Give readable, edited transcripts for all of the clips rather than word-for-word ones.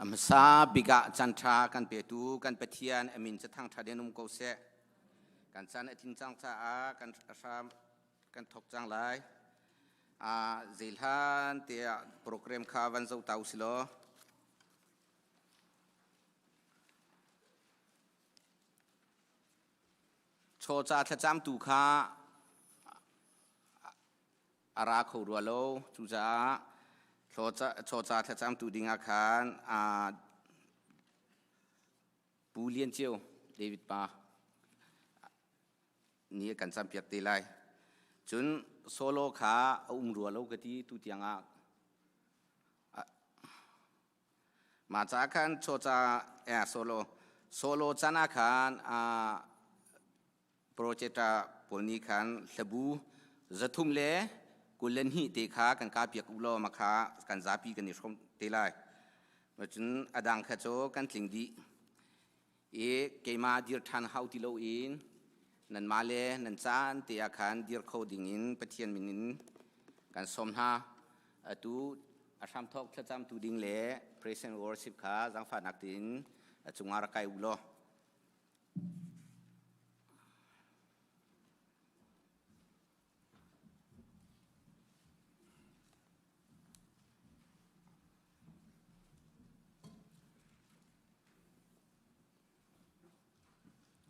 A hmasa bik ah caan ṭha kan petu kan Pathian a min cu thangṭhat in um ko seh. Kan caan a tlin cang caah kan hram kan thawk cang lai. Zeihlan tiah program kha van zoh ta usih law. Chawca thlacamtu kha a ra kho rua lo. Cucaah chawca thlacamtu dingah khan Pu Lian Ceu, David pa nih a kan campiak te lai. Cun solo kha a um rua lo ka ti tu tiang ah. Mah ca khan chawca solo solo can ah khan Projector pawl nih khan hlabu 322 te kha kan kahpiak u law mah kha kan zapi kan i hrawm te lai. Cun a dang kha cu kan tling dih i keimah dir ṭhan hau ti loin nanmah le nan caan te ah khan dir kho ding in Pathian min in kan sawm hna. Atu a hramthawk thlacamtu ding le praise and worship kha zaangfahnak tein a cungah rak kai u law.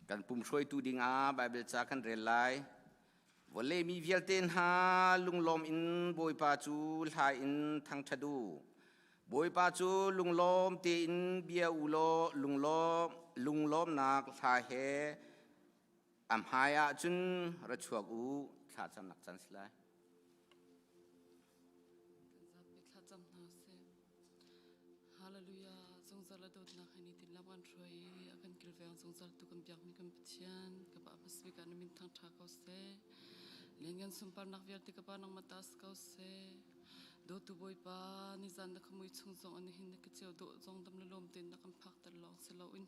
Kan pum hruaitu dingah Baibal ca kan rel lai. Vawlei mi vialte hna lunglawm in Bawipa cu hla in thangṭhat u. Bawipa cu lunglawm tein bia u law lunglawm lunglawmnak hla he a hmai ah cun ra chuak u. Thlacamnak caan si lai. Kan zapi thlacam hna sih. Hallelujah. Zungzal a dawtnak he nitin lam kan hruai i a kan kilveng zungzal tu kan biakmi kan Pathian ka pa hmasabik ah na min thangṭha ko seh. Lianngan sunparnak vialte ka pa nangmah ta si ko seh. Dawtu Bawipa, nizan na khamui chung zong an hin na ka ceu dawh zong dam le lawm tein na kan phakter lawng si loin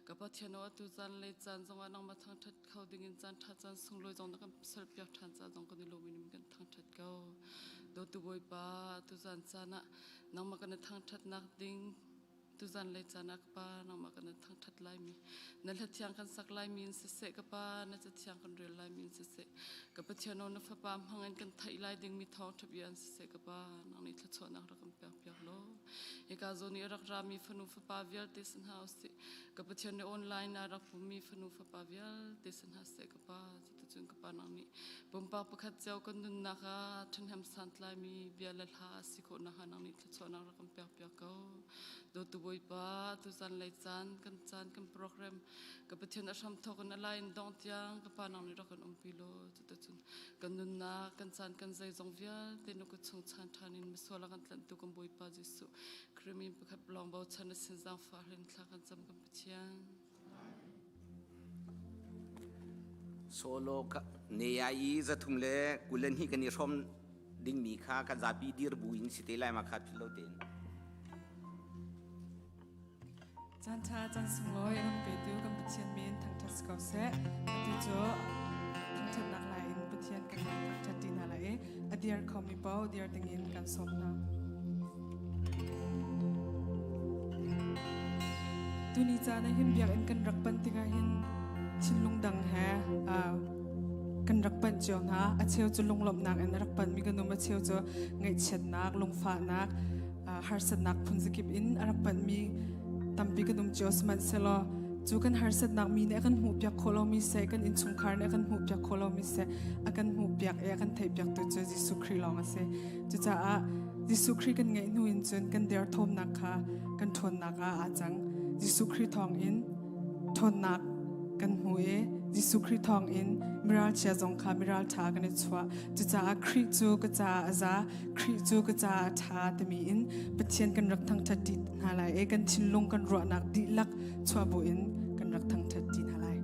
ka Pathian aw atu zan le caan zong ah nangmah thangṭhat kho dingin caan ṭha caan sunglawi zong na kan serpiak ṭhan ca zong kan i lawm in kan thangṭhat ko. Dawtu Bawipa, atu zan caan ah nangmah kan i thangṭhatnak ding tuzan lei caan ah ka pa nangmah kan thangṭhat laimi na hla thiang kan sak laimi in siseh ka pa na cathiang kan rel laimi in siseh ka Pathian aw na fapa hmang in kan theih lai dingmi thawngṭha bia in siseh ka pa nang nih thluachuahnak rak kan pek piak law hika zawn i a rak rami fanu fapa vialte sin hna usih ka Pathian nih online ah rak pummi fanu fapa vialte sin hna seh ka pa cuticun ka pa nang nih pumpak pakhat cio kan nunnak ah ṭhahnem santlaimi bia le hla a si khawh nakhnga nang nih thluachuahnak rak kan pek piak ko. Dawtu Bawipa, tuzan lei caan kan caan kan program ka Pathian a hram thawk in a lai in dong tiang ka pa nang nih rak kan umpi law cuticun kan nunnak kan caan kan zeizong vialte na kut chung chan ṭhan in misual a kan tlanhtu kan Bawipa Jesuh Khrih min pakhat lawng bochan na sin zaangfah hlin thla kan cam kan Pathian. Solo ne ai 322 kan i hrawm dingmi kha kan zapi dir bu in si te lai ma kha phil lo tein. Caan ṭha caan sunglawi a kan petu kan Pathian min thangṭhat si ko seh. Atu cu thangṭhatnak lai in Pathian kan thangṭhat ṭi hna lai i a dir khomi paoh dir dingin kan sawm hna. Tuni caan ah hin biakinn kan rak panh tikah hin thinlung dang he kan rak panh cio hna. A cheu cu lunglawmhnak in a rak panhmi kan um, a cheu cu ngaihchiatnak, lungfahnak, harsatnak phunzakip in a rak panhmi tampi kan um cio. Sihmanhsehlaw cu kan harsatnak mi nih a kan hmuhpiak khawh lomi seh, kan innchungkhar nih a kan hmuhpiak khawh lomi seh, a kan hmuhpiak i a kan theihpiaktu cu Jesuh Khrih lawng a si. Cucaah Jesuh Khrih kan ngeih hnu in cun kan derthawmnak kha kan ṭhawnnak ah aa cang. Jesuh Khrih thawngin ṭhawnnak kan hmu i Jesuh Khrih thawngin miralchia zong kha miralṭha kan i chuah. Cucaah Khrih cu ka caah a za, Khrih cu ka caah a ṭha timi in Pathian kan rak thangṭhat ṭi hna lai i kan thinlung kan ruahnak dihlak chuah buin kan rak thangṭhat ṭi hna lai.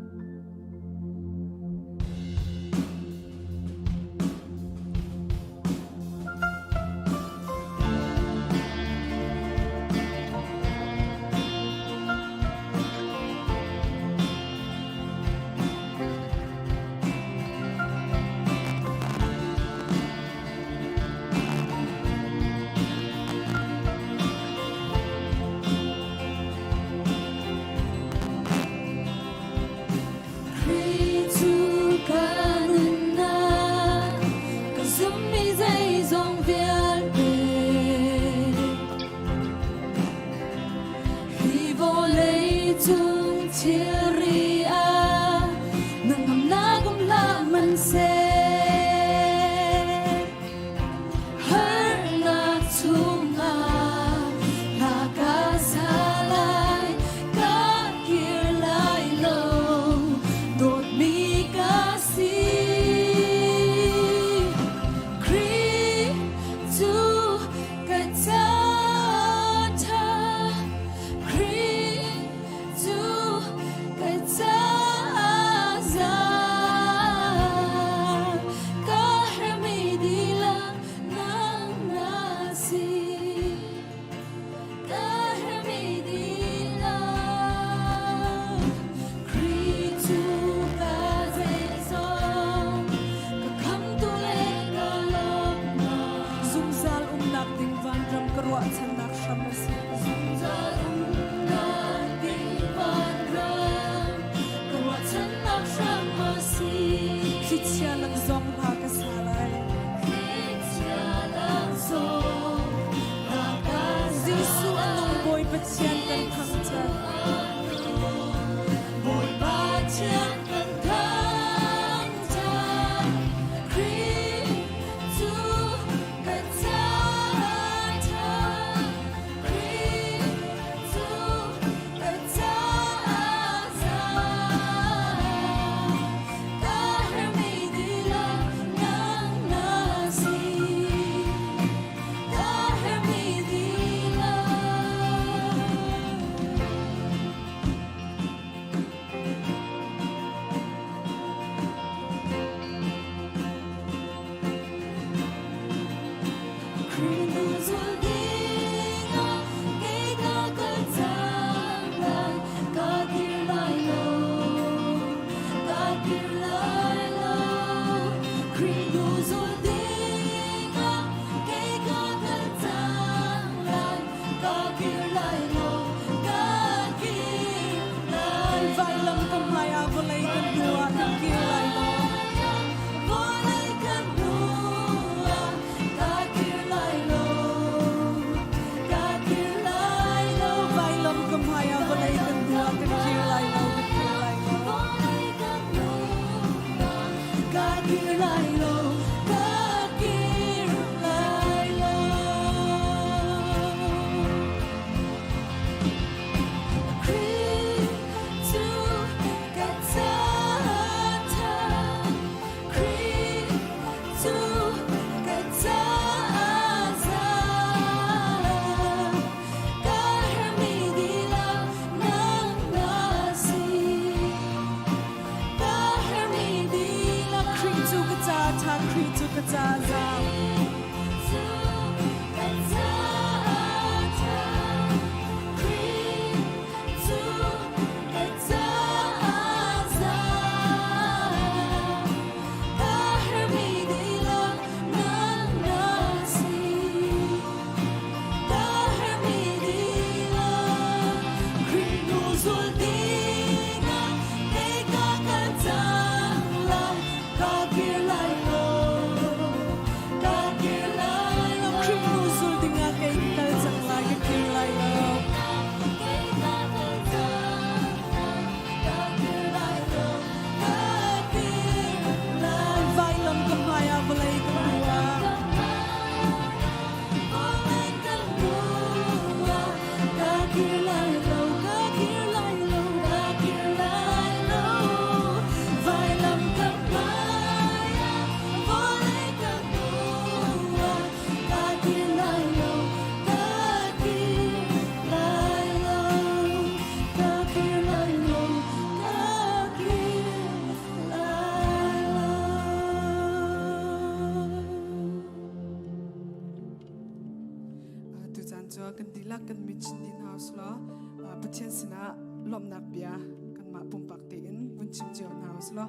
ruahchannak hram a si. Zungzal umnak ding vanram ka ruahchannak hram a si. Thlichia lak zong hla ka sa lai. Thlichia lak zong hla ka sa Jesuh a nung Bawi Pathian kan thangṭhat. Bawipa Pathian kan thangṭhat. Khrih cu kan caah Khrih cu kan caah Ka herhmi dihlak nang na si. Ka herhmi dihlak. Khrih nu zul dingah kei ka kal cang lai, ka kir lai lo, ka kir lai lo. Khrih nu zul dingah kei ka kal cang lai, ka kir lai lo, ka kir lai lo. Vailam ka hmai ah vawlei kan hnu ah kan kir lai lo. Vawlei kan hnu ah ka kir lai lo, ka kir lai lo. Vailam ka hmai ah vawlei kan hnu ah kan kir lai lo, kan kir lai lo. Vawlei kan hnu ah ka kir lai lo, ka kir lai lo. Khrih cu ka caah Khrih cu ka caah Ka herhmi dihlak nang na si. Ka herhmi dihlak Khrih cu ka caah ṭha, Khrih cu ka caah zaam. cu ka caah ṭha. Khrih cu ka caah zaam. Ka herhmi dihlak nang na si. Ka herhmi dihlak Khrih hnu zul dingah kei ka kal cang lai. Ka kir lai lo, ka kir lai lo. Khrih hnu zul dingah kei ka kal cang lai, ka kir lai lo. Kei ka kal cang lai, ka kir lai lo, ka kir lai. Vailam ka hmai ah vawlei ka hnu ah. Vawlei kan hnu ah ka kir lai lo, ka kir lai lo, ka kir lai lo. Vailam ka hmai ah vawlei kan hnu ah ka kir lai lo, ka kir lai lo, ka kir lai lo, ka kir lai lo. Tucaan cu kan dihlak kan mit chin dih hna usih law Pathian sinah lawmhnak bia kanmah pumpak tein vun chim cio hna usih law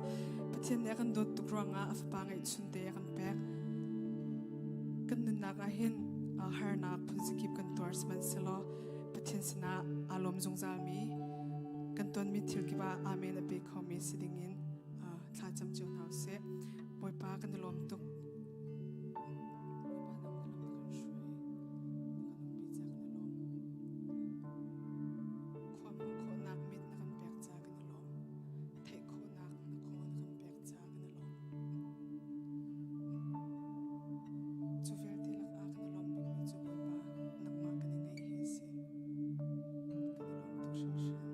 Pathian nih a kan dawt tuk ruangah a fapa ngeihchun te a kan pek. Kan nunnak ah hin harnak phunzakip kan tuar sihmanhsehlaw Pathian sinah aa lawm zungzalmi kan tuanmi thil kip ah amen a pe khomi si dingin thla cam cio hna usih. Bawipa kan i lawm tuk. Bawipa nang na lam na kan hruai. Na kan umpi ca kan i lawm. Khua hmuh khawhnak mit na kan pek ca kan i lawm. Theih khawhnak na khaw na kan pek ca kan i lawm. Cu vialte lakah kan i lawm bikmi cu Bawipa nangmah kan i ngeih hi a si. Kan i lawm tuk hringhran.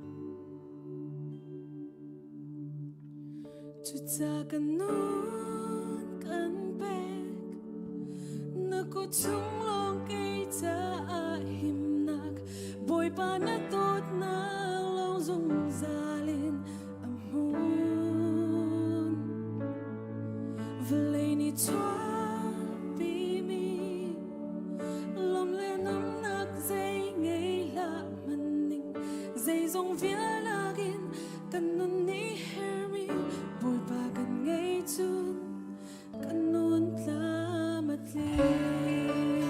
Cuca kan nun kan pek na kut chung lawng kei caah himnak Bawipa na dawtnak lawng zungzal in a hmun vawlei nih chuahpimi lawm le nuamhnak zei ngei hlah hmanning zeizong vialnak in kan nun nih hermi Bawipa kan ngei cun kan nun tlam a tling.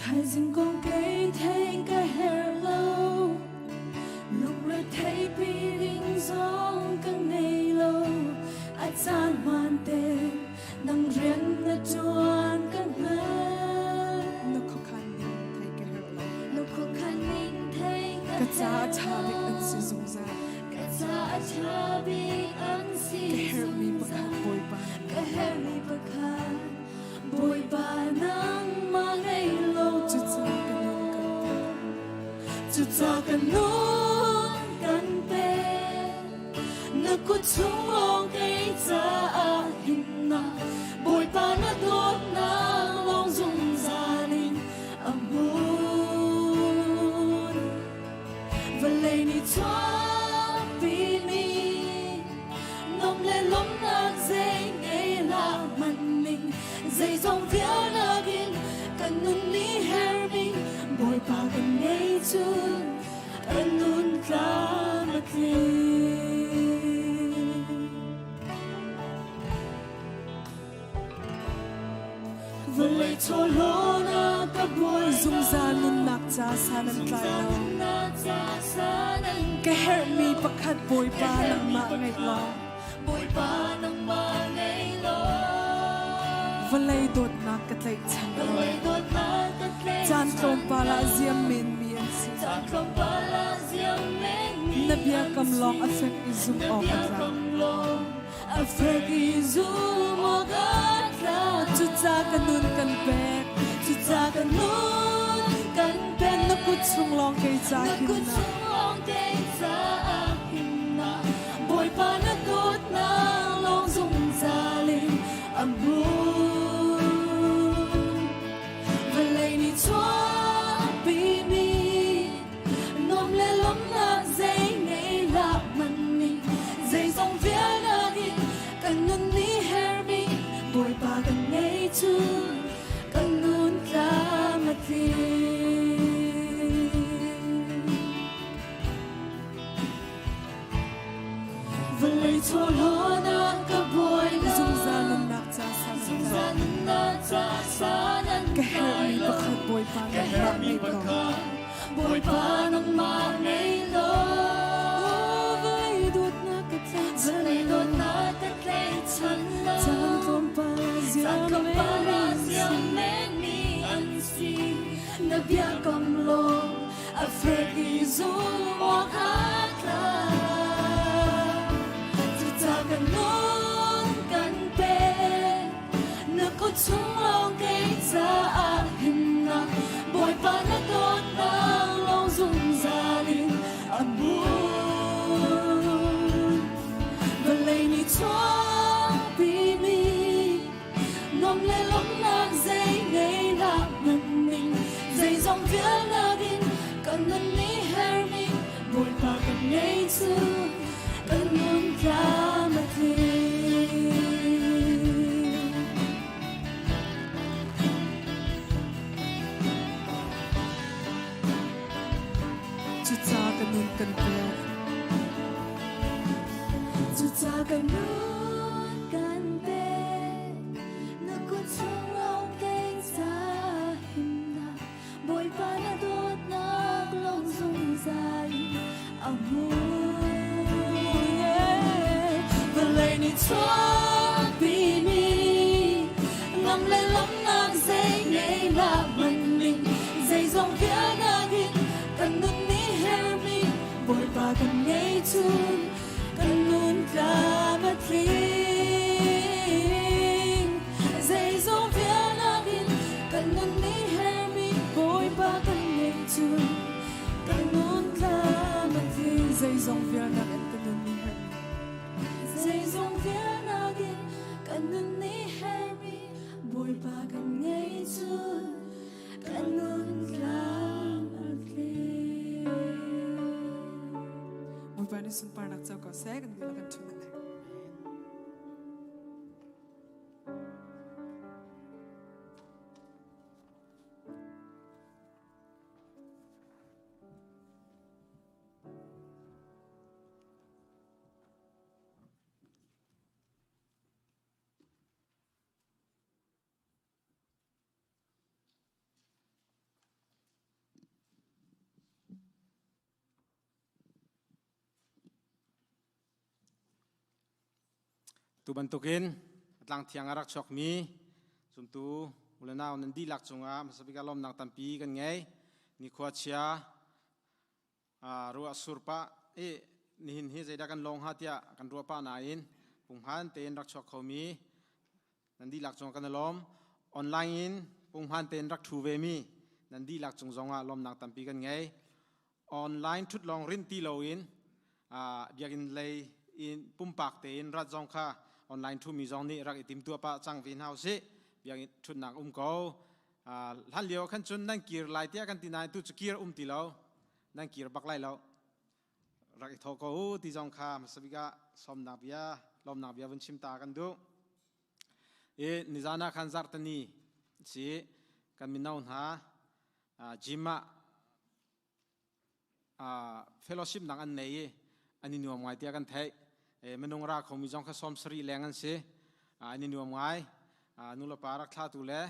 Thaizing kong kei thei ka herh lo. Lungre theipi ding zong ka ngei lo. A caan hmaan te nang rian na ṭuan ka hngal. Na khuakhan ning thei ka herh lo. Na khuakhan ning thei ka Ka ca a herh ṭha bik an si lo. zungzal. Ka ca a ṭha bik an si Ka herhmi pakhat zungzal. Bawipa Ka herhmi pakhat Bawipa nangmah ngei lo. Cucaah ka nun kan pek. Cucaah ka nun kan pek. Na kut chung lawng kei caah himnak. Bawipa na dawtnak lawng zungzal in a hmun. Vawlei nih chuahpimi nom le lawmhnak zei ngei hlah hmanh ning zeizong vialnak in kan nun nih herhmi Bawipa kan ngei cun kan nun tlam a tling. Vawlei chawhlawn ka buai Zungzal nunnak ca san an tlai lo. Ka herhmi pakhat Bawipa nangmah ngeih law. Bawipa nangmah ngei law. Vawlei dawtnak ka tlaihchan lo. Vawlei dawtnak ka Caan tlaihchan tlawmpal ah lo. ziam menmi an si. Caan tlawmpal ah ziam menmi Na an biakam si. lawng a fek i zumh Na awk a tlak. biakam lawng a fek i zum awk a tlak. Cuca ka nun kan pek. Cuca ka nun kan pek. Na kut chung lawng kei ca Na kut himnak. chung lawng kei caah himnak. Bawipa na dawtnak lawng zungzal in a hmun. Vawlei nih chuahpimi nuam le lawmhnak zei ngei hlah hmanh ning zeizong vialnak in kan nun nih herhmi Bawipa kan ngei cu kan nun tlam a tling. Vawlei chawhlawn ah ka buai lo. Zungzal nunnak ca san an Zungzal tlai. nunnak ca san an Ka tlai herhmi lo. pakhat Bawipa Ka nangmah herhmi ngei law. pakhat Bawipa nangmah ngei law. Vawlei dawtnak ka tlaihchan Vawlei lo. dawtnak ka tlaihchan lo. Caan tlawmpal ah Caan ziam tlawmpal ah menmi an ziam si. menmi an si. Na biakam lawng a fek i zum awk a tlak. Cucaah kan nun kan pek. Na kut chung lawng kei caah himnak. Bawipa na dawtnak lawng zungzal in a hmun. Vawlei nih chuahpimi nuam le lawmhnak zei ngei hlah hmanh ning zeizong vialnak in kan nun nih herhmi Bawipa kan ngei cu kan nun tlam a tling. Cucaah ka nun kan pek. Cucaah kan nun kan pek. Na kut chung lawng kei ca himnak. Bawipa na dawtnak lawng zungzal in a hmun. Vawlei nih chuahpimi ngam le lawmhnak zei ngei hlah hmanh ning zeizong vialnak in kan nun nih herhmi Bawipa kan ngei cun kan nun tlam a tling. Zeizong vialnak in kan nun nih herhmi Bawipa kan ngei cun kan nun tlam a tling. Zeizong vialnak in ka nun nih herhmi. Zeizong vialnak in kan nun nih herhmi Bawipa kan ngei cun kan nun tlam a tling. Bawipa nih sunparnak co ko seh kan dihlak kan ṭhu lai. Tu bantukin tlang thiang a rak chuakmi zumtu ulenau nan dihlak cungah hmasabik ah lawmnak tampi kan ngei. Nikhua chia ruah sur pah i nihin hi zeidah kan lawng hnga tiah kan ruah pah nain punghman tein rak chuak khomi nan dihlak cungah kan i lawm. Online in punghman tein rak ṭhu vemi nan dihlak cung zongah lawmnak tampi kan ngei. Online ṭhut lawng rinh ti loin biakinn lei in pumpak tein rat zong kha online ṭhumi zong nih rak i timtuah pah cang ve hna usih. Biakinn ṭhutnak um ko. Hlan lio khan cun nan kir lai tiah kan ti nain tu cu kir um ti lo. Nan kir bak lai lo. Rak i thawh ko u ti zong kha hmasa bik ah sawmnak bia, lawmnak bia vun chim ta kan duh. I nizan ah khan zarhteni si kan mino hna gym ah fellowship nak an nei i an i nuam ngai tiah kan theih. Minung ra khomi zong kha 70 leng an si. An i nuam ngai. Nulepa rak thlatu le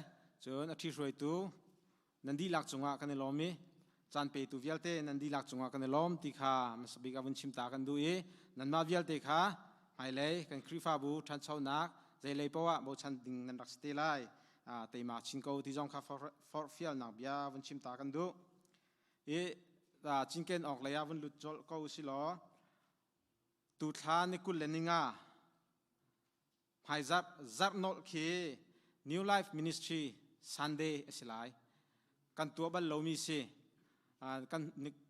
cun a ṭhihruaitu nan dihlak cungah kan i lawm i caan petu vialte nan dihlak cungah kan i lawm ti kha hmasa bik ah vun chim ta kan duh i nanmah vialte kha hmailei kan Khrihfabu ṭhanchonak zeilei paoh ah bochan ding nan rak si te lai. Teima chin ko ti zong kha forhfialnak bia vun chim ta kan duh. I cinken awk lei ah vun lut colh ko si law tu thla ni 25 hmaizarh zarh nolh khi New Life Ministry Sunday a si lai. Kan tuah bal lomi si. Kan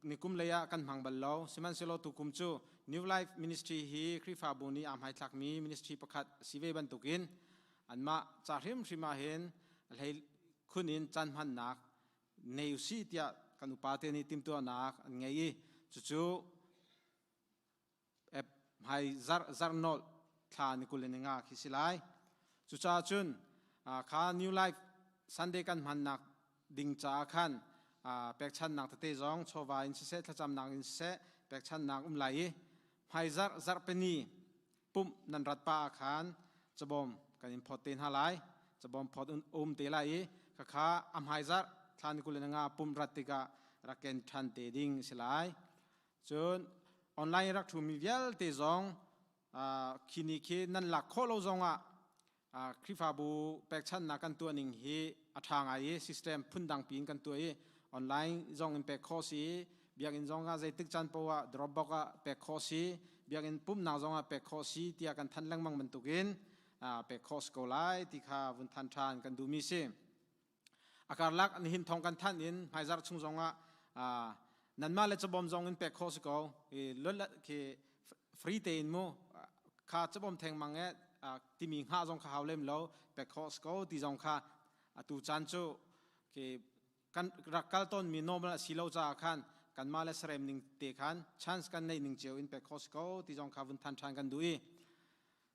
nikum lei ah kan hmang bal lo. Sihmanhsehlaw tukum cu New Life Ministry hi Khrihfabu nih aa hmaithlakmi ministry pakhat si ve bantukin anmah ca hrimhrim ah hin hlei khun in caan hmannak nei usih tiah kan upa te nih timhtuahnak an ngei i cucu hmai zarh zarh nolh thla ni 25 khi si lai. Cucaah cun kha New Life Sunday kan hmannak ding caah khan pekchannak tete zong chawva in siseh thlacamnak in siseh pekchannak um lai i hmai zarh zarhpini pumh nan rat pa ah khan cabawm kan in phawt te hna lai. Cabawm phawt um te lai i khakha a hmai zarh thla ni 25 pumh rat tikah rak ken ṭhan te ding si lai. Cun online rak ṭhumi vialte zong khi ni khi nan lak khawh lo zongah Khrihfabu pekchanhnak kan tuah ning hi a ṭha ngai i system phundang piin kan tuah i online zong in pek khawh si, biakinn zong ah zeitik caan paoh ah Dropbox ah pek khawh si, biakinn pumhnak zong ah pek khawh si tiah kan thanh lengmang bantukin pek khawh si ko lai ti kha vun than ṭhan kan duhmi si. A karlak nihin thong kan thanh in hmaizarh chung zongah nanmah le cabawm zong in pek khawh si ko. I khi free tein mu kha cabawm theng mang e timi hngah zong kha hau lem lo pek khawh si ko ti zong kha atu caan cu khi kan rak kal tawn mi normal a si lo caah khan kanmah le sarem ning te khan chance kan neih ning cio in pek khawh si ko ti zong kha vun than ṭhan kan duh i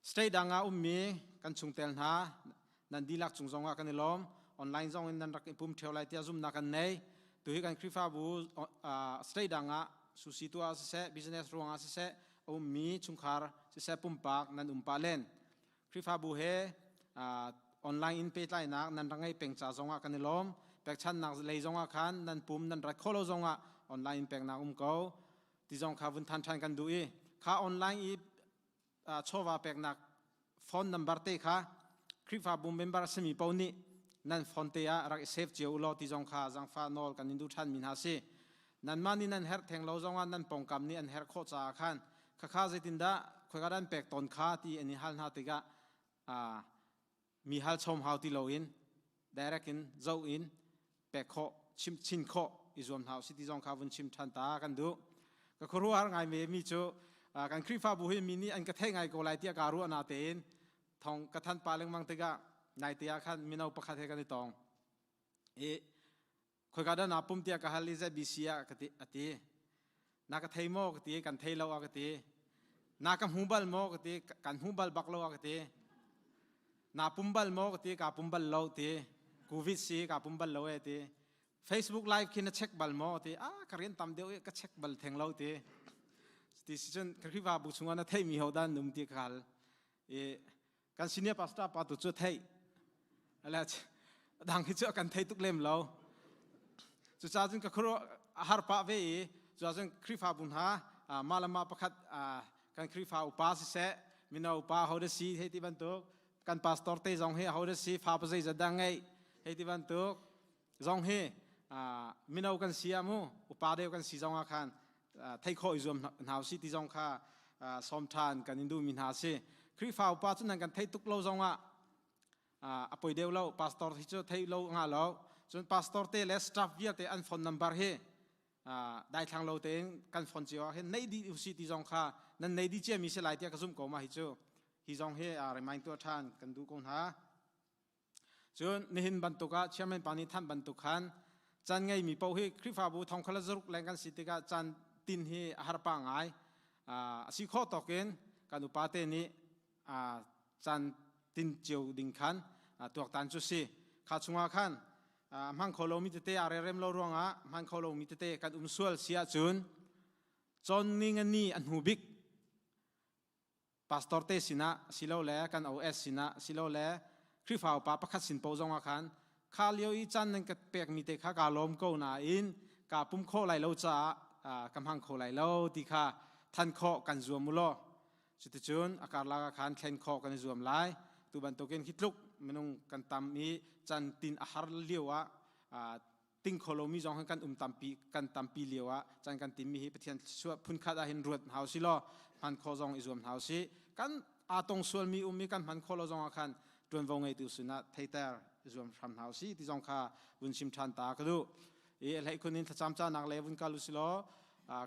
State dang ah ummi kan chungtel hna nan dihlak cung zongah kan i lawm. Online zong in nan rak i pum ṭheo lai tiah zumhnak kan nei. Tuhi kan Khrihfabu state dang ah susi tuah ah siseh, business ruangah siseh, a ummi chungkhar siseh pumpak nan um pah len. Khrihfabu he online in pehtlainak nan rak ngei peng ca zongah kan i lawm. Pekchannak lei zongah khan nan pum nan rat khawh lo zongah online in peknak um ko. Ti zong kha vun than ṭhan kan duh i kha online i chawva peknak phone number te kha Khrihfabu member a simi paoh nih nan phone te ah rak i save cio u law ti zong kha zangfah nawl kan in duh ṭhanmi hna si. Nanmah nih nan herh theng lo zongah nan pawngkam nih an herh khawh caah khan khakha zeitindah khoika dah an pek tawn kha ti an i hal hna tikah mi hal chom hau ti loin direct in zoh in pek khawh chim chin khawh i zuam hna usih ti zong kha vun chim ṭhan ta kan duh. Ka khuaruahhar ngai me mi cu kan Khrihfabu hi mi nih an ka theih ngai ko lai tiah kaa ruah na tein thong ka than pa lengmang tikah naite ah khan mino pakhat he kan i tong i khoika dah naa pum tiah ka hal i ZBC ah ka ti a ti. Na ka thei maw ka ti kan thei lo a ka ti. Na ka hmu bal maw ka ti kan hmu bal bak lo a ka ti. Na pum bal maw ka ti ka pum bal lo ti. Covid si ka pum bal lo e ti. Facebook live khi na check bal maw ti ah ka rian tam deuh i ka check bal theng lo ti. Ti si cun Khrihfabu chungah na theimi ho dah num ti ka hal. I kan senior pastor pa tu cu theih ale dang hi cu kan thei tuk lem lo. Cucaah cun ka khuru har pah ve i cucaah cun Khrihfabu hna mah le mah pakhat kan Khrihfa upa siseh. mino pa ho da si hei ti bantuk kan pastor te zong hi ho da si fa pa zeizat dah ngeih hei ti bantuk zong hi mino kan si ah mu upa deuh kan si zong ah khan thei khawh i zuam hna usih ti zong kha sawm ṭhan kan in duhmi hna si. Khrihfa upa cu nan kan theih tuk lo zong ah a poi deuh lo. Pastor hi cu thei lo nga lo. Cun pastor te le staff vialte an phone number hi daithlang lo tein kan phone cio ah hin nei dih usih ti zong kha nan nei dih ciami si lai tiah ka zumh ko ma hi cu. Hi zong hi remind tuah ṭhan kan duh ko hna. Cun nihin bantuk ah chairman pa nih thanh bantuk khan caan ngeimi paoh hi Khrihfabu thongkhala zaruk leng kan si tikah caan tin hi a har pah ngai. A si khawh tawk in kan upa te nih caan tin cio ding khan tuaktan cu si. Kha chungah khan hmang kho lomi tete aa rerem lo ruangah hman kho lomi tete kan um sual si ahcun cawn ning ni a hnu bik pastor te sinah silole kan OS sinah silole Khrihfa upa pakhat sin paoh zongah khan kha lio i caan nan ka pekmi te kha kaa lawm ko nain kaa pum khawh lai lo caah ka hmang kho lai lo ti kha than khawh kan zuam u law cuticun a karlak ah khan thlen khawh kan i zuam lai. Tu bantukin hi tluk minung kan tam i caan tin a har lio ah ting kho lomi zong hin kan um tampi kan tampi lio ah caan kan timmi hi Pathian thluachuah phunkhat ah hin ruat hna usih law hman khawh zong i zuam hna usih. Kan aa tong sualmi um i kan hman khawh lo zong ah khan ṭuanvo ngeitu sinah theiter i zuam hram hna usih ti zong kha vun chim ṭhan ta ka duh. I hleihkhun in thlacam canak le vun kal usih law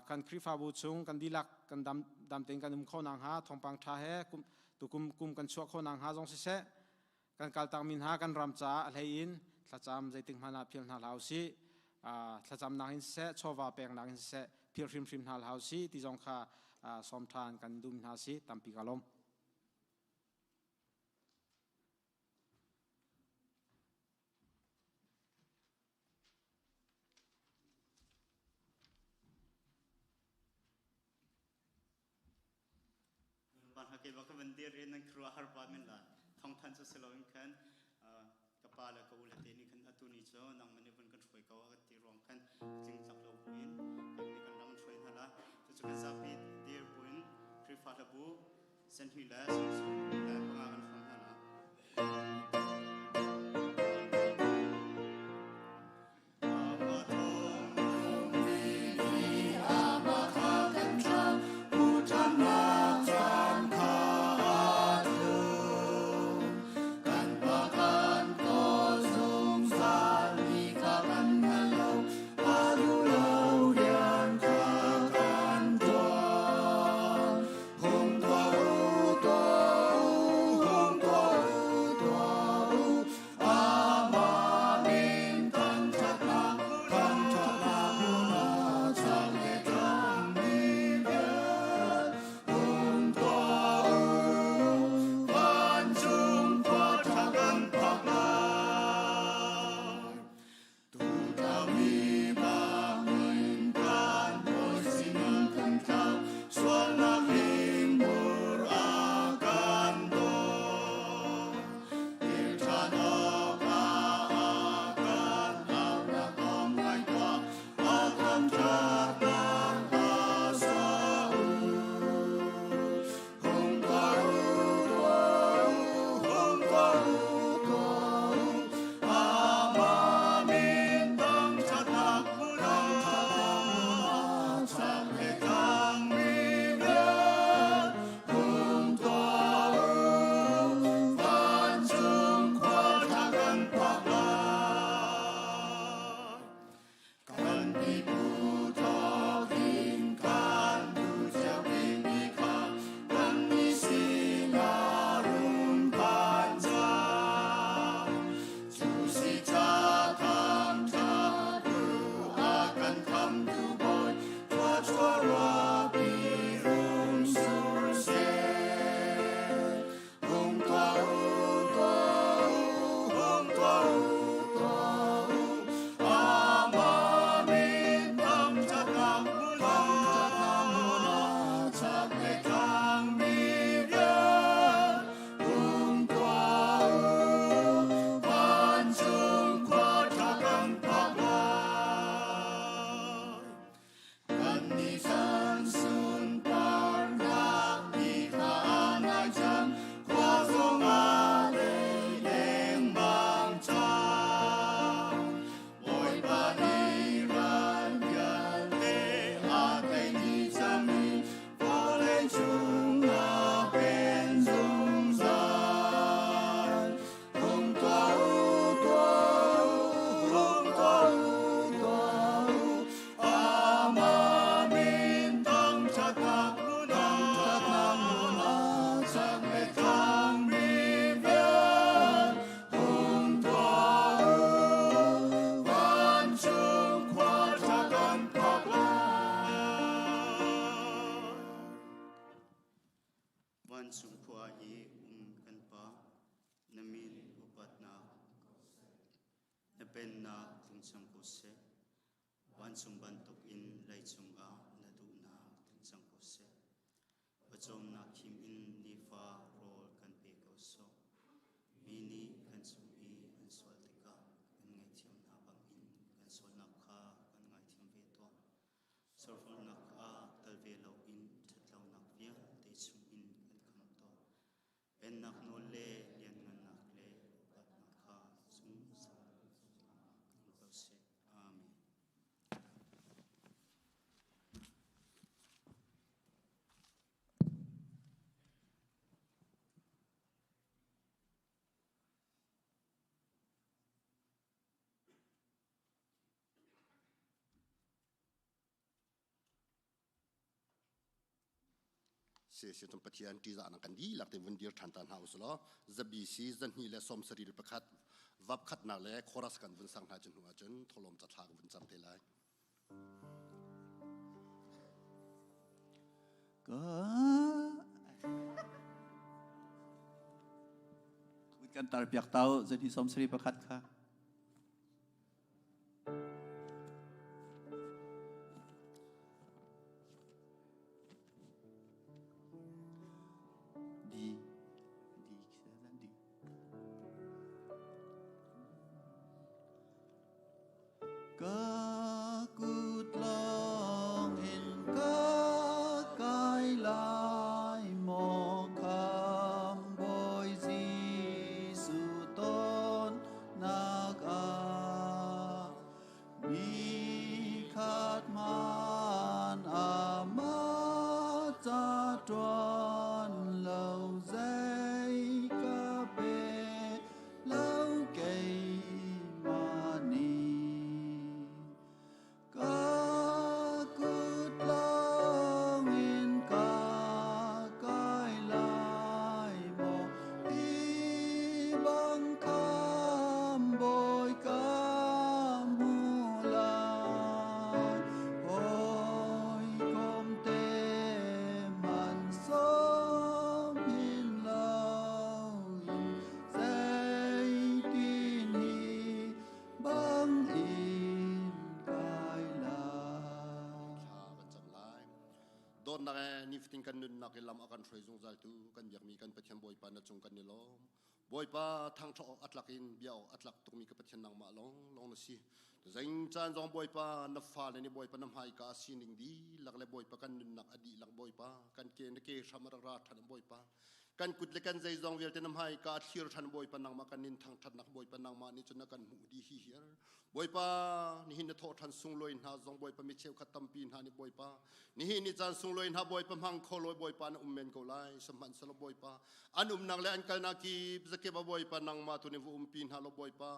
kan Khrihfabu chung kan dihlak kan dam dam tein kan um kho nakhnga thawngpang ṭha he kum tukum kum kan chuah kho nakhnga zong siseh Kan kaltakmi hna kan ram caah a hlei in thlacam zeitik hmanh ah phil hna hlah usih. Thlacamnak in siseh, chawva peknak in siseh, phil hrimhrim hna hlah usih ti zong kha sawm ṭhan kan duh hna si. Tampi ka lawm. Van ke ba ka van dir i nan khuaruahhar pa men la thawngthan cu si loin khan ka pa le ka u le te nih khan atu ni cu nangmah nih vun kan hruai ko a kan ti ruang khan tling tlak lo buin kan nih kan ram hruai hna la cucu kan zapi dir buin Khrihfa hlabu senhnih le sumsum le panga kan hram hna la. Pennak tlung cang ko seh. Vancung bantuk in leicung ah na duhnak tling cang ko seh. Pawcawmnak khim in nifa rawl kan pe ko sawh. Mi nih kan cung i an sual tikah kan ngaihthiam hna bangin kan sualnak kha kan ngaithiam ve tuah. Sorholnak ah tal ve loin ṭhatlonak vialte chungin kan khamh tuah. Pennak nawl le lianngannak le upatnak kha zungzal in ko seh. Amen. Si si cun Pathian ṭihzahnak kan dihlak te vun dir ṭhan ta hna usih law zabi si zahnih le sawmsarih le pakhat vap khatnak le chorus kan vun sang hna cu hnu ahcun tholawm cathla ka vun cam te lai. Kan tar piak tau zahnih sawmsarih pakhat kha. Di di di. Ka kut lawng in ka kai lai maw kham Bawi Jesuh ton nak ah ni khat man amah ca ṭuan lo zei ka pe lo keimah nih. Ka kut lawng in ka kai lai maw hi bang kham bawi ka hmu lai hawikom te man sawm hin lo in zeitin hi bang in kai lai. Thla kan cam lai. Dawtnak he nifatin kan nunnak i lam a kan hruai zungzal tu kan biakmi kan Pathian Bawipa na cung kan i lawm. Bawipa thangṭhat awk a tlak in bia awk a tlak tukmi ka Pathian nangmah lawng lawng na si. Zeing caan zong Bawipa na fale nih Bawipa na hmaika a sining dihlak le Bawipa kan nunnak a dihlak Bawipa kan ke na ke hram a rak ra ṭhan Bawipa kan kut le kan zeizong vialte na hmaika a thlir ṭhan Bawipa nangmah kan nin thangṭhatnak Bawipa nangmah nih cun na kan hmuh dih hi hiar Bawipa nihin na thawh ṭhan sunglawi hna zong Bawipa mi cheukhat tampi hna nih Bawipa nihin ni caan sunglawi hna Bawipa hmang kho lawi Bawipa na um men ko lai sihmanhsehlaw Bawipa an umnak le an kalnak kip zakip a Bawipa nangmah tu nih va umpi hna law Bawipa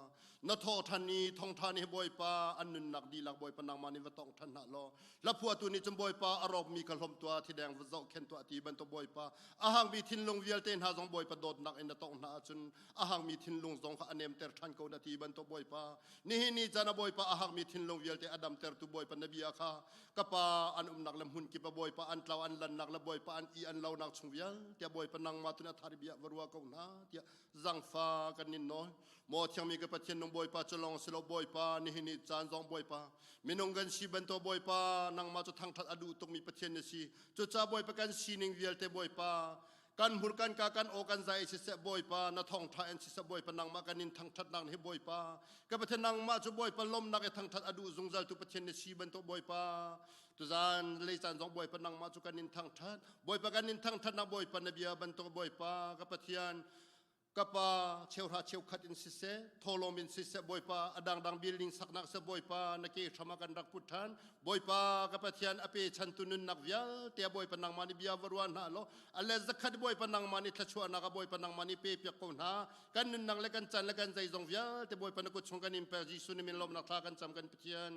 na thawh ṭhan i thongṭha nih Bawipa an nunnak dihlak Bawipa nangmah nih va tawng ṭhan hna law hlaphuahtu nih cun Bawipa a rawkmi kha hlawm tuah thideng va zohkhenh tuah ti bantuk Bawipa a hangmi thinlung vialte hna zong Bawipa dawtnak in na tawngh hna ahcun a hangmi thinlung zong kha a nemter ṭhan ko na ti bantuk Bawipa nihin ni caan a Bawipa a hangmi thinlung vialte a damtertu Bawipa na bia kha ka pa an umnak le hmun kip a Bawipa an tlau an lannak le Bawipa an i an lonak chung vialte Bawipa nangmah tun a thar bia va rua ko hna tiah zangfa kan nin nawl maw thiangmi ka Pathian nung Bawipa cu lawng si lo Bawipa nihin ni caan zong Bawipa minung kan si bantuk Bawipa nangmah cu thangthat a duh tukmi Pathian na si cucaah Bawipa kan sining vialte Bawipa kan hmur kan ka kan aw kan zai siseh Bawipa na thawngtha in siseh Bawipa nangmah kan in thangthatnak hi Bawipa ka Pathian nangmah cu Bawipa lawmnak i thangthat a duh zungzal tu Pathian na si bantuk Bawipa tuzan leicaan zong Bawipa nangmah cu kan in thangthat Bawipa kan in thangthatnak Bawipa na bia bantuk Bawipa ka Pathian ka pa cheuhra cheukhat in siseh tholawm in siseh Bawipa a dangdang building saknak seh Bawipa na ke hram ah kan rak put ṭhan Bawipa ka Pathian a pe chantu nunnak vialte a Bawipa nangmah nih bia va rua hna law a le zakhat Bawipa nangmah nih thluachuahnak a Bawipa nangmah nih pe piak ko hna kan nunnak le kan chan le kan zeizong vialte Bawipa na kut chung kan in pek Jesuh nih min lawmnak thla kan cam kan Pathian.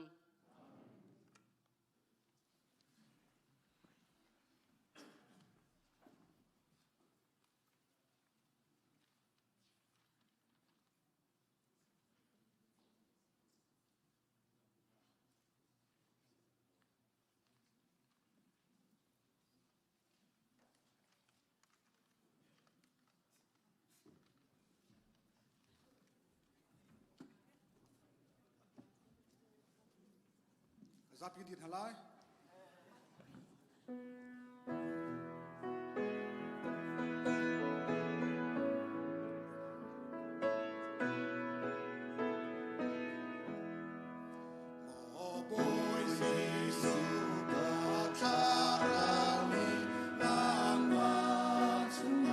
Zapi dir hna lai. Maw Bawi Jesuh ka thlarau nih nangmah chung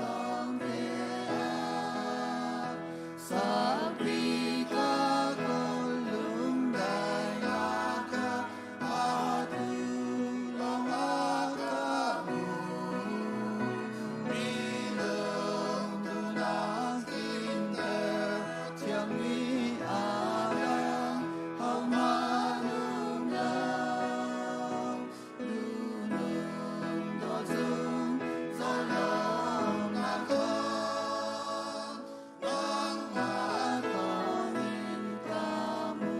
te ah Sangpi ka kawl lungdainak kha atu lawngah ka hmu. Mi lungduhnak tlinter thiangmi adang hohmanh um lo. Lunung dawt zungzal lawmnak kong nangmah thawngin ka hmu.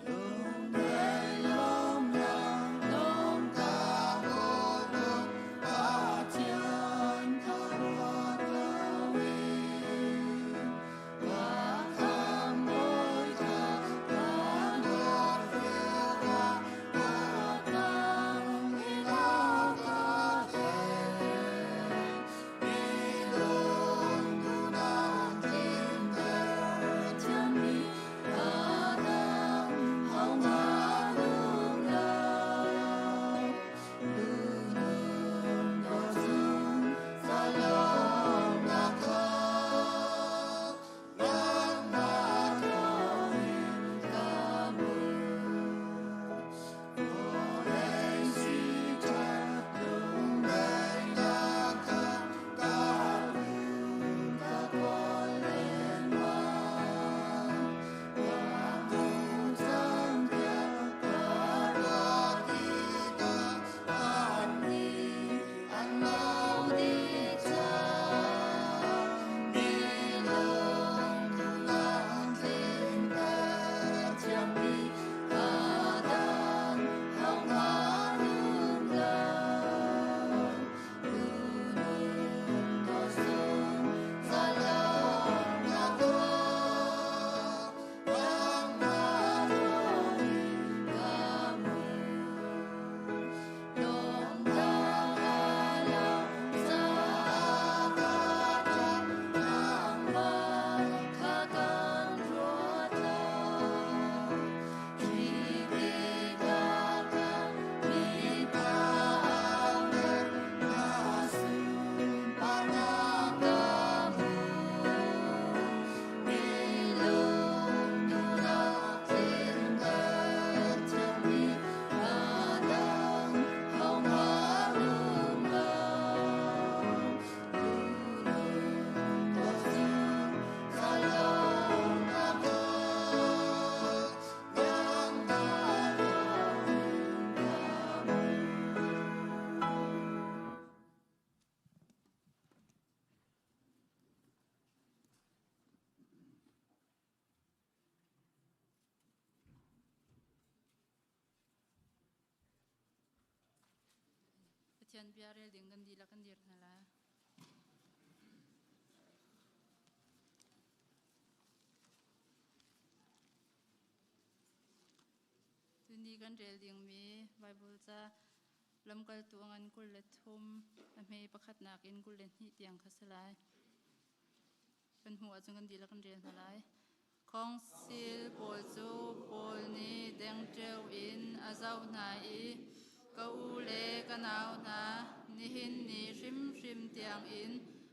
Lungdai lawmnak lawng ka kawl Pathian ka ruat lo in ka khamhbawi kha ka dawt ka tang in a ka theih. Mi lungduhnak tlinter thiammi adang hohmanh um lo. Lunung dawt zungzal lawmnak kha nangmah thawngin ka hmu. Vawlei siṭhat lungdaihnak kha ka lung ka kawl lengmang. Ka duh cang tiah ka ruah tikah annih an lo dih cang. Mi lungduhnak tlinter thiammi adang hohmanh um lo. Lunung dawt zungzal lawmnak kong nangmah thawngin ka hmu. Lawmnak lo caah nangmah kha kan ruat lo. Khi tikah ka mipa auter na sunparnak ka hmu. Mi lungduhnak tlinter thiammi adang hohmanh um lo. Lunung dawt zungzal lawmnak kong nangmah thawngin ka hmu. Pathian bia rel ding kan dihlak kan dir hna lai. Tuni kan rel dingmi Bible ca lamkaltu ngan 23 a hme pakhatnak in 22 tiang kha si lai. Kan hmuh ahcun kan dihlak kan rel hna lai. Khawngsil pawl cu Paul nih dengteo in a zoh hna i ka u le ka nau hna nihin ni hrimhrim tiangin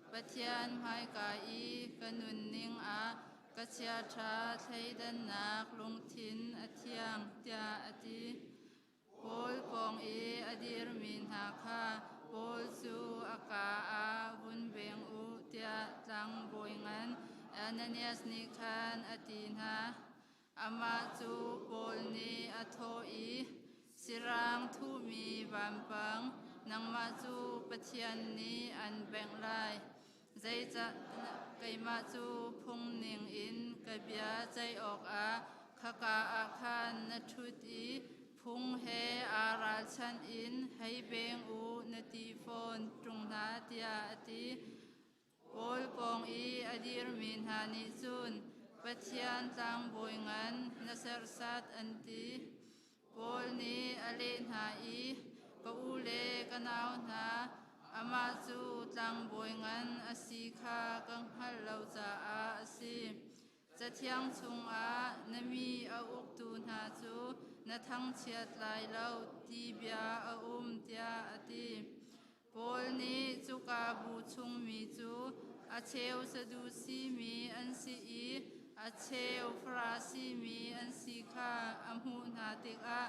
Pathian hmaika i ka nunning ah ka chiaṭha thleidannak lungthin a thiang tiah a ti. Paul pawng i a dirmi hna kha Paul cu a kaa ah vun beng u tiah tlangbawi ngan Ananias nih khan a ti hna. Amah cu Paul nih a thawh i, Sirang thuhmi vampang, nangmah cu Pathian nih an bengh lai. Zeicah keimah cu phung ningin ka bia ceih awkah khaka ah khan na ṭhut i phung he aa ralchanh in hei beng u na ti fawn ṭung hna tiah a ti. Paul pawng i a dirmi hna nih cun Pathian tlangbawi ngan na serhsat an ti. Paul nih a leh hna i, Ka u le ka nau hna, amah cu tlangbawi ngan a si kha ka hngalh lo caah a si. Cathiang chungah na mi a uktu hna cu na thangchiat lai lo ti bia a um tiah a ti. Paul nih cuka bu chungmi cu a cheu Sadusi mi an si i a cheu Farasi mi an si kha a hmuh hna tikah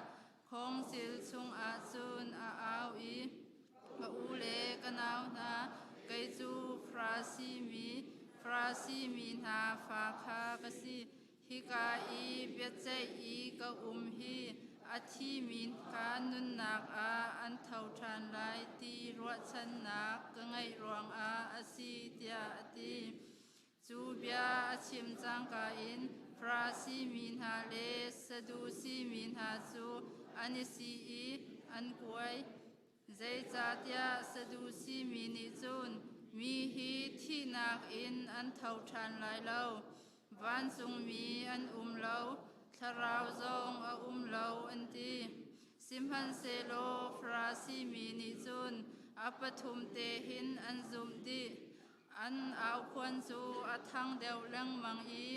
khawngsil chungah cun a au i, Ka u le ka nau hna, kei cu Farasi mi, Farasi mi hna fa kha ka si. Hika i biaceih i ka um hi a thimi kha nunnak ah an tho ṭhan lai ti ruahchannak ka ngeih ruangah a si, tiah a ti. Cu bia a chim cangka in Farasi mi hna le Sadusi mi hna cu an i si i an kuai. Zeicahtiah Sadusi mi nih cun mi hi thihnak in an tho ṭhan lai lo, vancungmi an um lo, thlarau zong a um lo an ti. Sihmanhsehlaw Farasi mi nih cun a pathum te hin an zumh dih. An aukhuan cu a thang deuh lengmang i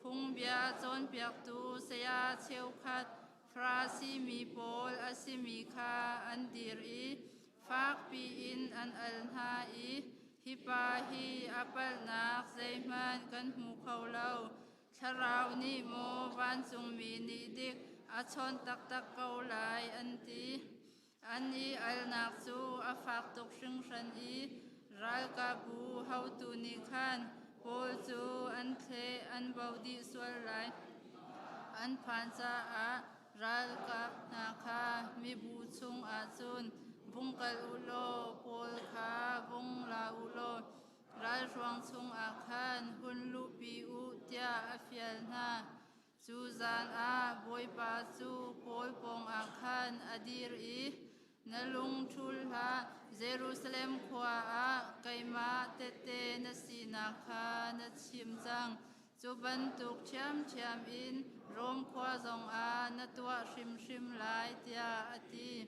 phungbia cawnpiaktu saya cheukhat Farasi mi pawl a simi kha an dir i fakpi in an al hna i, Hi pa hi a palhnak zeihmanh kan hmu kho lo. Thlarau nih maw vancungmi nih dik a chawnh taktak ko lai, an ti. An i alnak cu a fak tuk hringhran i ralkapbu haotu nih khan Paul cu an thleh an bo dih sual lai an phan caah ralkap hna kha mibu chungah cun vung kal u law Paul kha vung la u law ralhruang chungah khan hun luhpi u tiah a fial hna. Cu zan ah Bawipa cu Paul pawngah khan a dir i, Na lung ṭhul hlah, Jerusalem khua ah keimah tehte na sinak kha na chim cang. Cu bantuk ṭhiamṭhiam in Rom khua zongah na tuah hrimhrim lai, tiah a ti.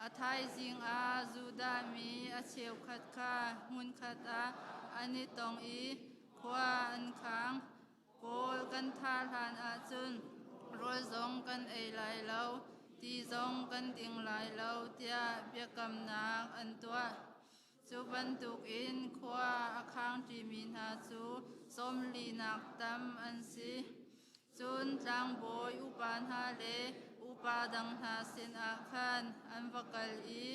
A thaizing ah Judah mi a cheukhat kha hmunkhat ah an i tong i khua an khang. Paul kan thah hlan ahcun rawl zong kan ei lai lo, ti zong kan ding lai lo tiah biakamnak an tuah. Cu bantukin khua a khangṭimi hna cu sawmlinak tam an si. Cun tlangbawi upa hna le upa dang hna sinah khan an va kal i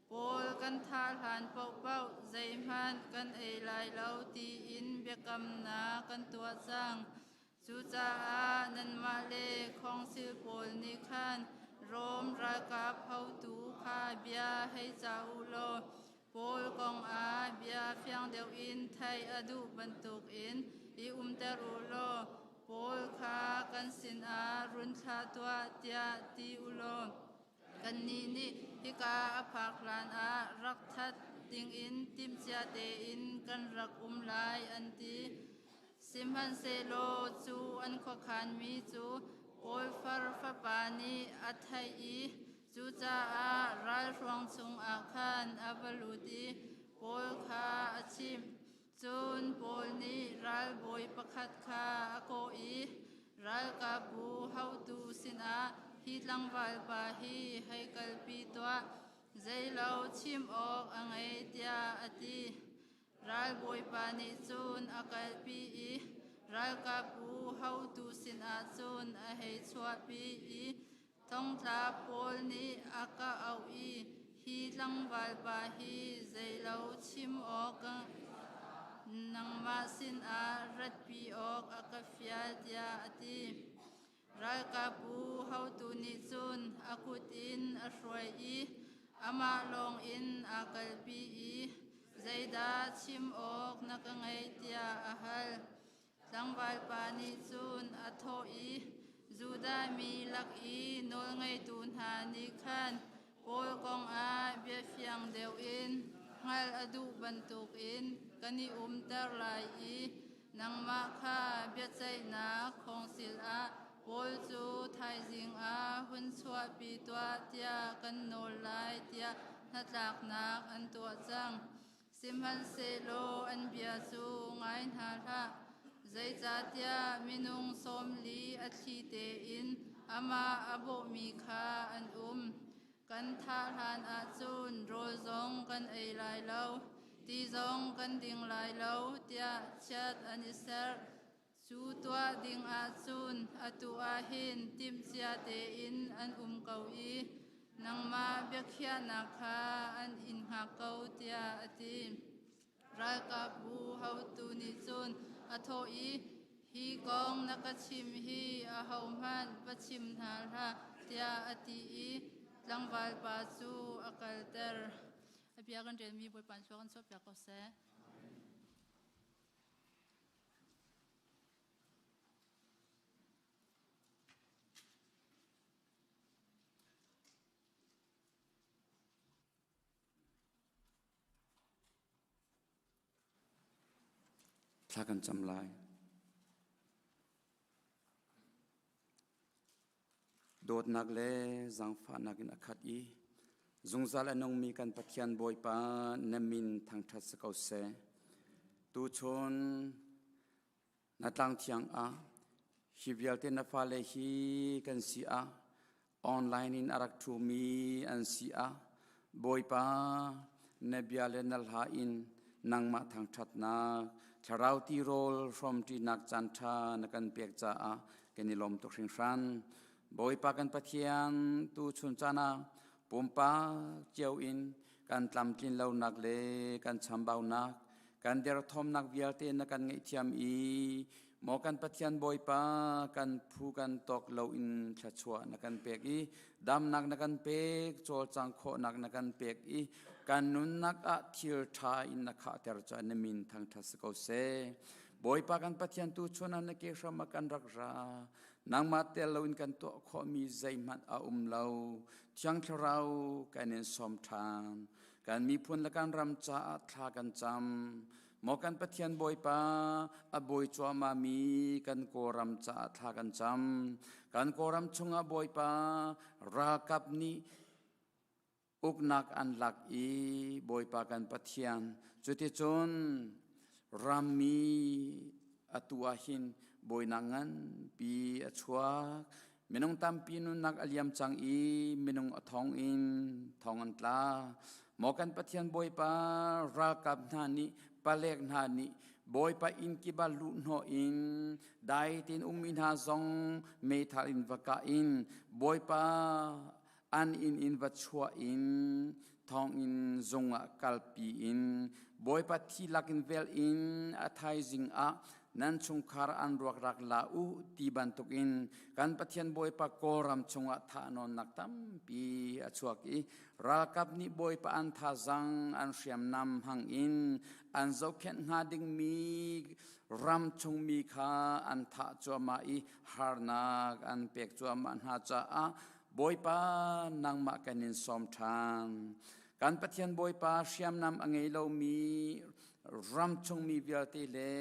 Paul kan thah hlan paohpaoh zeihmanh kan ei lai lo tiin biakamnak kan tuah cang. Cucaah nanmah le khawngsil pawl nih khan Rom ralkap hotu kha bia hei cah u law Paul kong ah bia fiang deuh in theih a duh bantukin i umter u law Paul kha kan sinah run thlah tuah tiah ti u law kannih nih hika a phak hlanah rak that dingin timhcia tein kan rak um lai an ti. Sihmanhsehlaw cu an khuakhanmi cu Paul far fapa nih a theih i cucaah ralhruang chungah khan a va lut i Paul kha a chimh. Cun Paul nih ralbawi pakhat kha a kawh i ralkapbu haotu sinah hi tlangval pa hi hei kalpi tuah, zeilo chim awk a ngei tiah a ti. Ralbawipa nih cun a kalpi i ralkapbu haotu sinah cun a hei chuahpi i thongtla pawl nih a ka auh i hi tlangval pa hi zeilo chim awk nangmah sinah ratpi awk a ka fial tiah a ti. Ralkapbu haotu nih cun a kut in a hruai i amah lawng in aa kalpi i zeidah chim awk na ka ngeih tiah a hal. Tlangvalpa nih cun a thawh i Judah mi lak i nawlngeitu hna nih khan Paul kong ah bia fiang deuh in hngalh a duh bantukin kan i umter lai i Nangmah kha biaceihnak khawngsil ah Paul cu thaizing ah hun chuah. chuahpi tuah tiah kan nawl lai tiah hnatlaknak an tuah cang. Sihmanhsehlaw an bia cu ngai hna hlah, zeicahtiah minung 40 a thli tein amah a bawhmi kha an um. Kan thah hlan ahcun rawl zong kan ei lai lo, ti zong kan ding lai lo tiah chiat an i serh. Cu tuah ding ahcun atu ah hin timhcia tein an um ko i nangmah biakhiahnak kha an in hngak ko tiah a ti. Ralkapbu haotu nih cun a thawh i, Hi kong na ka chim hi ahohmanh va chim hna hlah, tiah a ti i tlangval pa cu a kalter. A bia kan relmi Bawipa thluak kan chuahpiak ko seh. Thla kan cam lai. Dawtnak le zaangfahnak in a khat i zungzal a nungmi kan Pathian Bawipa na min thangṭhat si ko seh. Tuchun na tlang thiang ah hi vialte na fale hi kan si ah online in a rak ṭhumi an si ah Bawipa na bia le na hla in nangmah thangṭhatnak thlarau tirawl hrawmṭinak caanṭha na kan pek caah kan i lawm tuk hringhran. Bawipa kan Pathian tu chun caan ah pumpak cio in kan tlamtlin lonak le kan chambaunak kan derthawmnak vialte na kan ngaihthiam i maw kan Pathian Bawipa kan phu kan tawk lo in thluachuah na kan pek i damnak na kan pek cawlcang khawhnak na kan pek i kan nunnak ah thil ṭha in na khahter cu na min thangṭhat si ko seh. Bawipa kan Pathian tu chun ah na ke hram ah kan rak ra nangmah tel loin kan tuah khawhmi zeihmanh a um lo Thiang Thlarau kan in sawm ṭhan kan miphun le kan ram caah thla kan cam Maw kan Pathian Bawipa, a bawi cuahmah mi kan Kawlram caah thla kan cam. Kan Kawlram chungah Bawipa ralkap nih uknak an lak i Bawipa kan Pathian cuticun rammi atu ah hin bawinak nganpi a chuak. Minung tampi nunnak a liam cang i minung a thong in thong an tla. Maw kan Pathian Bawipa ralkap hna nih palek hna nih Bawipa inn kip ah luh hnawh in dai tein ummi hna zong meithal in va kah in Bawipa an inn in va chuah in thonginn zung ah kalpi in Bawipa thi lakin vel in a thaizing ah nan chungkhar an ruak rak la u ti bantukin kan Pathian Bawipa Kawlram chungah thahnawnnak tampi a chuak i ralkap nih Bawipa an thazang an hriamnam hmang in an zohkhenh hnga dingmi ram chungmi kha an thah cuahmah i harnak an pek cuahmah hna caah Bawipa nangmah kan in sawm ṭhan. Kan Pathian Bawipa hriamnam a ngei lomi ram chungmi vialte le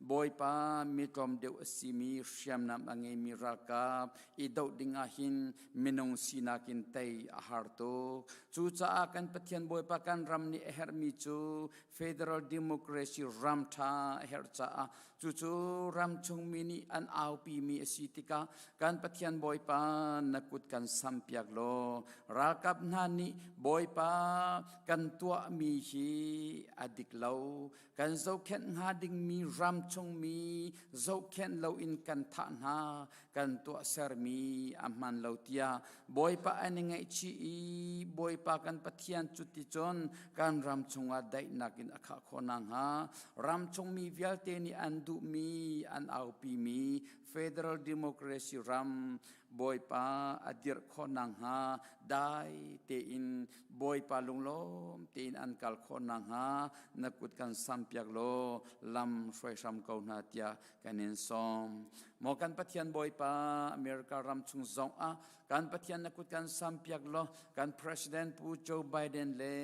Bawipa mi tlawm deuh a simi hriamnam a ngeimi ralkap i doh ding ah hin minung sinak in tei a har tuk. Cucaah kan Pathian Bawipa kan ram nih a herhmi cu federal democracy ram ṭha a herh caah Cucu ramchungmi nih an aupimi a si tikah kan Pathian Bawipa na kut kan sampiak law ralkap hna nih Bawipa kan tuahmi hi a dik lo kan zohkhenh hnga dingmi ramchungmi zohkhenh loin kan thah hna kan tuahsermi a hman lo tiah Bawipa an i ngaihchih i Bawipa kan Pathian cuticun kan ram chungah daihnak in a khah khawh nakhnga ram chungmi vialte nih an duhmi an aupimi federal democracy ram Bawipa a dirh khawh nakhnga dai tein Bawipa lunglawm tein an kal khawh nakhnga na kut kan sampiak law lam hruai hram ko hna tiah kan in sawm. Maw kan Pathian Bawipa America ram chung zong ah kan Pathian na kut kan sampiak law kan President Pu Joe Biden le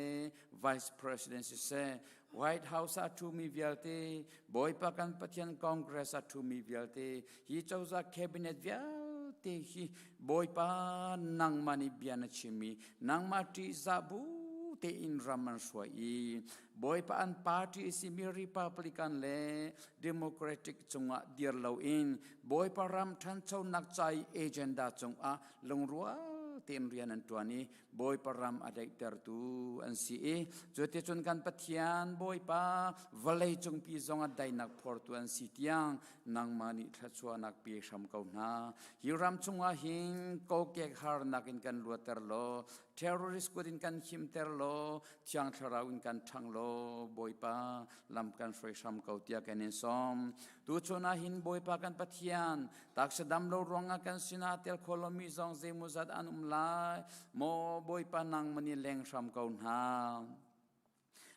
Vice President siseh White House ah ṭhumi vialte Bawipa kan Pathian Congress ah ṭhumi vialte hi cozah cabinet vialte. vialte hi Bawipa nangmah nih bia na chim i nangmah ṭihzah bu tein ram an hruai i Bawipa an party a simi Republican le Democratic cungah dir loin Bawipa ram ṭhanchonak ca i agenda cungah lungrual tein rian an ṭuan i Bawipa ram a daihtertu an si i cuticun kan Pathian Bawipa vawlei cungpi zong a daihnak phortu an si tiang nangmah nih thluachuahnak pe hram ko hna. Hi ram chungah hin kokek harnak in kan luatter law terrorist kut in kan himter law Thiang Thlarau in kan ṭhang law Bawipa lam kan hruai hram ko tiah kan in sawm. Tuchun ah hin Bawipa kan Pathian taksa dam lo ruangah kan sinah tel kho lomi zong zeimawzat an um lai. Maw Bawipa nangmah nih leng hram ko hna.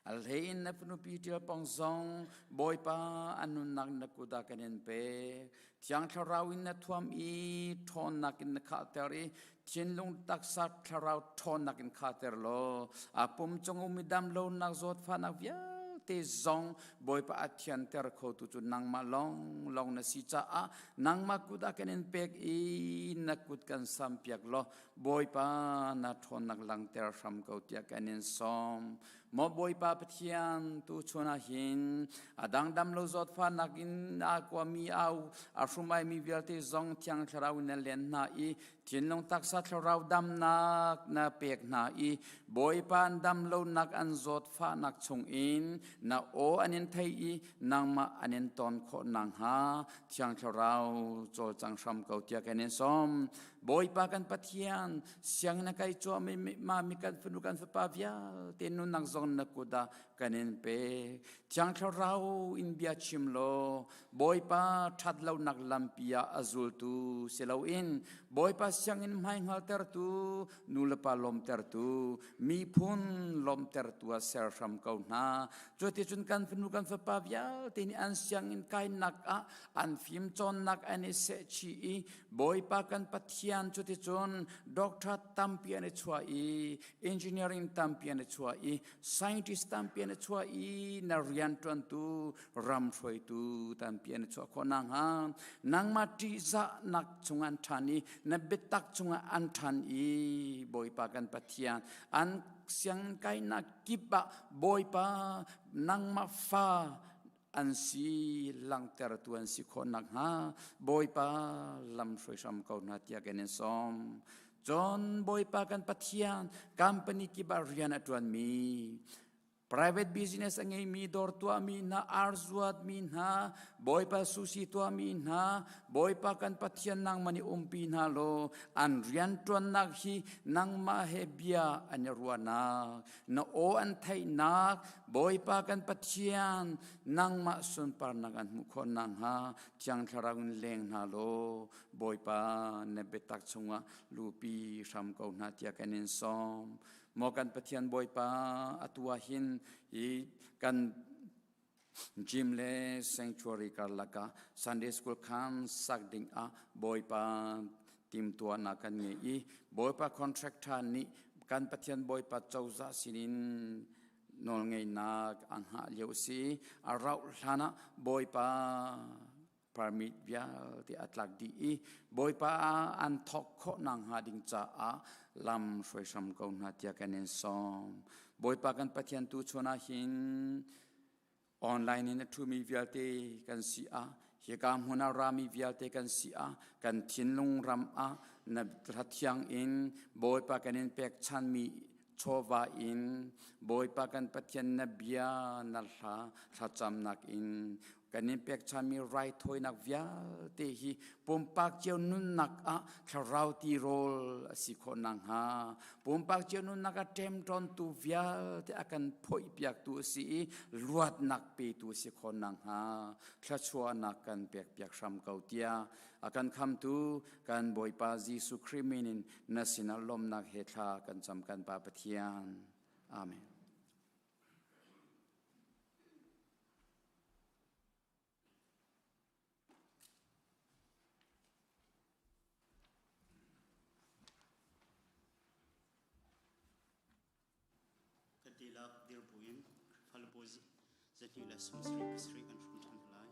A hlei in na nupi ṭial pong zong Bawipa an nunnak na kut ah kan in pek. Thiang Thlarau in na thuam i ṭhawnnak in na khahter i thinlung taksa thlarau ṭhawnnak in khahter law a pum cung um i dam lonak zawtfahnak vialte zong Bawipa a thianter khotu cu nangmah lawng lawng na si caah nangmah kut ah kan in pek i na kut kan sampiak law Bawipa na ṭhawnnak langhter hram ko tiah kan in sawm. Maw Bawipa Pathian, tuchun ah hin a dangdam lo zawtfahnak in aa kuami au a hrumaimi vialte zong Thiang Thlarau in na len hna i thinlung taksa thlarau damnak na pek hna i Bawipa an dam lonak an zawtfahnak chungin na aw an in thei i nangmah an in ton khawh nakhnga Thiang Thlarau cawlcang hram ko tiah kan in sawm. Bawipa kan Pathian, sianginn a kai cuahmah mi kan fanu kan fapa vialte nunnak zong na kut ah kan in pek. Thiang Thlarau in bia chim law Bawipa ṭhat lonak lampi ah a zultu si loin Bawipa sianginn hmai hngaltertu, nulepa lawmtertu, miphun lawmtertu ah ser hram ko hna. Cuticun kan fanu kan fapa vialte nih an sianginn kainak ah an fim cawnnak an i sehchih i Bawipa kan Pathian cuticun doctor tampi an i chuah i engineering tampi an i chuah i scientist tampi an i chuah i na rianṭuantu ram hruaitu tampi an i chuah khawh nakhnga nangmah ṭihzahnak chung an ṭhan i na biatak chungah an ṭhan i Bawipa kan Pathian an sianginn kainak kip ah Bawipa nangmah fa an si langhtertu an si khawh nakhnga Bawipa lam hruai hram ko hna tiah kan in sawm. Cun Bawipa kan Pathian company kip ah rian a ṭuanmi private business a ngeimi dawr tuahmi hna arzuatmi hna Bawipa sushi tuahmi hna Bawipa kan Pathian nangmah nih umpi hna law an rianṭuannak hi nangmah he bia an i ruahnak na aw an theihnak Bawipa kan Pathian nangmah sunparnak an hmuh khawh nakhnga Thiang Thlarau in leng hna law Bawipa na biatak chungah lupi hram ko hna tiah kan in sawm. Maw kan Pathian Bawipa atu ah hin hi kan gym le sanctuary karlak ah Sunday school khan sak ding ah Bawipa timtuahnak kan ngei i Bawipa contractor nih kan Pathian Bawipa cozah sinin nawlngeihnak a hngah lio a si. A rauh hlan ah Bawipa permit vialte a tlak dih i Bawipa an thawk khawh nakhnga ding caah lam hruai hram ko hna tiah kan in sawm. Bawipa kan Pathian tu chun ah hin online in a ṭhumi vialte kan si ah hika hmun ah rami vialte kan si ah kan thinlung ram ah na thiang in Bawipa kan in pekchanmi chawva in Bawipa kan Pathian na bia na hla thlacamnak in kan in pekchanmi raithawinak vialte hi pumpak cio nunnak ah thlarau tirawl a si khawh nakhnga pumpak cio nunnak ah ṭemṭawntu vialte a kan phoihpiaktu a si i luatnak petu a si khawh nakhnga thluachuahnak kan pekpiak hram ko tiah a kan khamtu kan Bawipa Jesuh Khrih min in na sinah lawmnak he thla kan cam kan Pa Pathian. Amen. Kan tilak dir buin Khrihfa zahnih le 77 kan hrum ṭhan lai.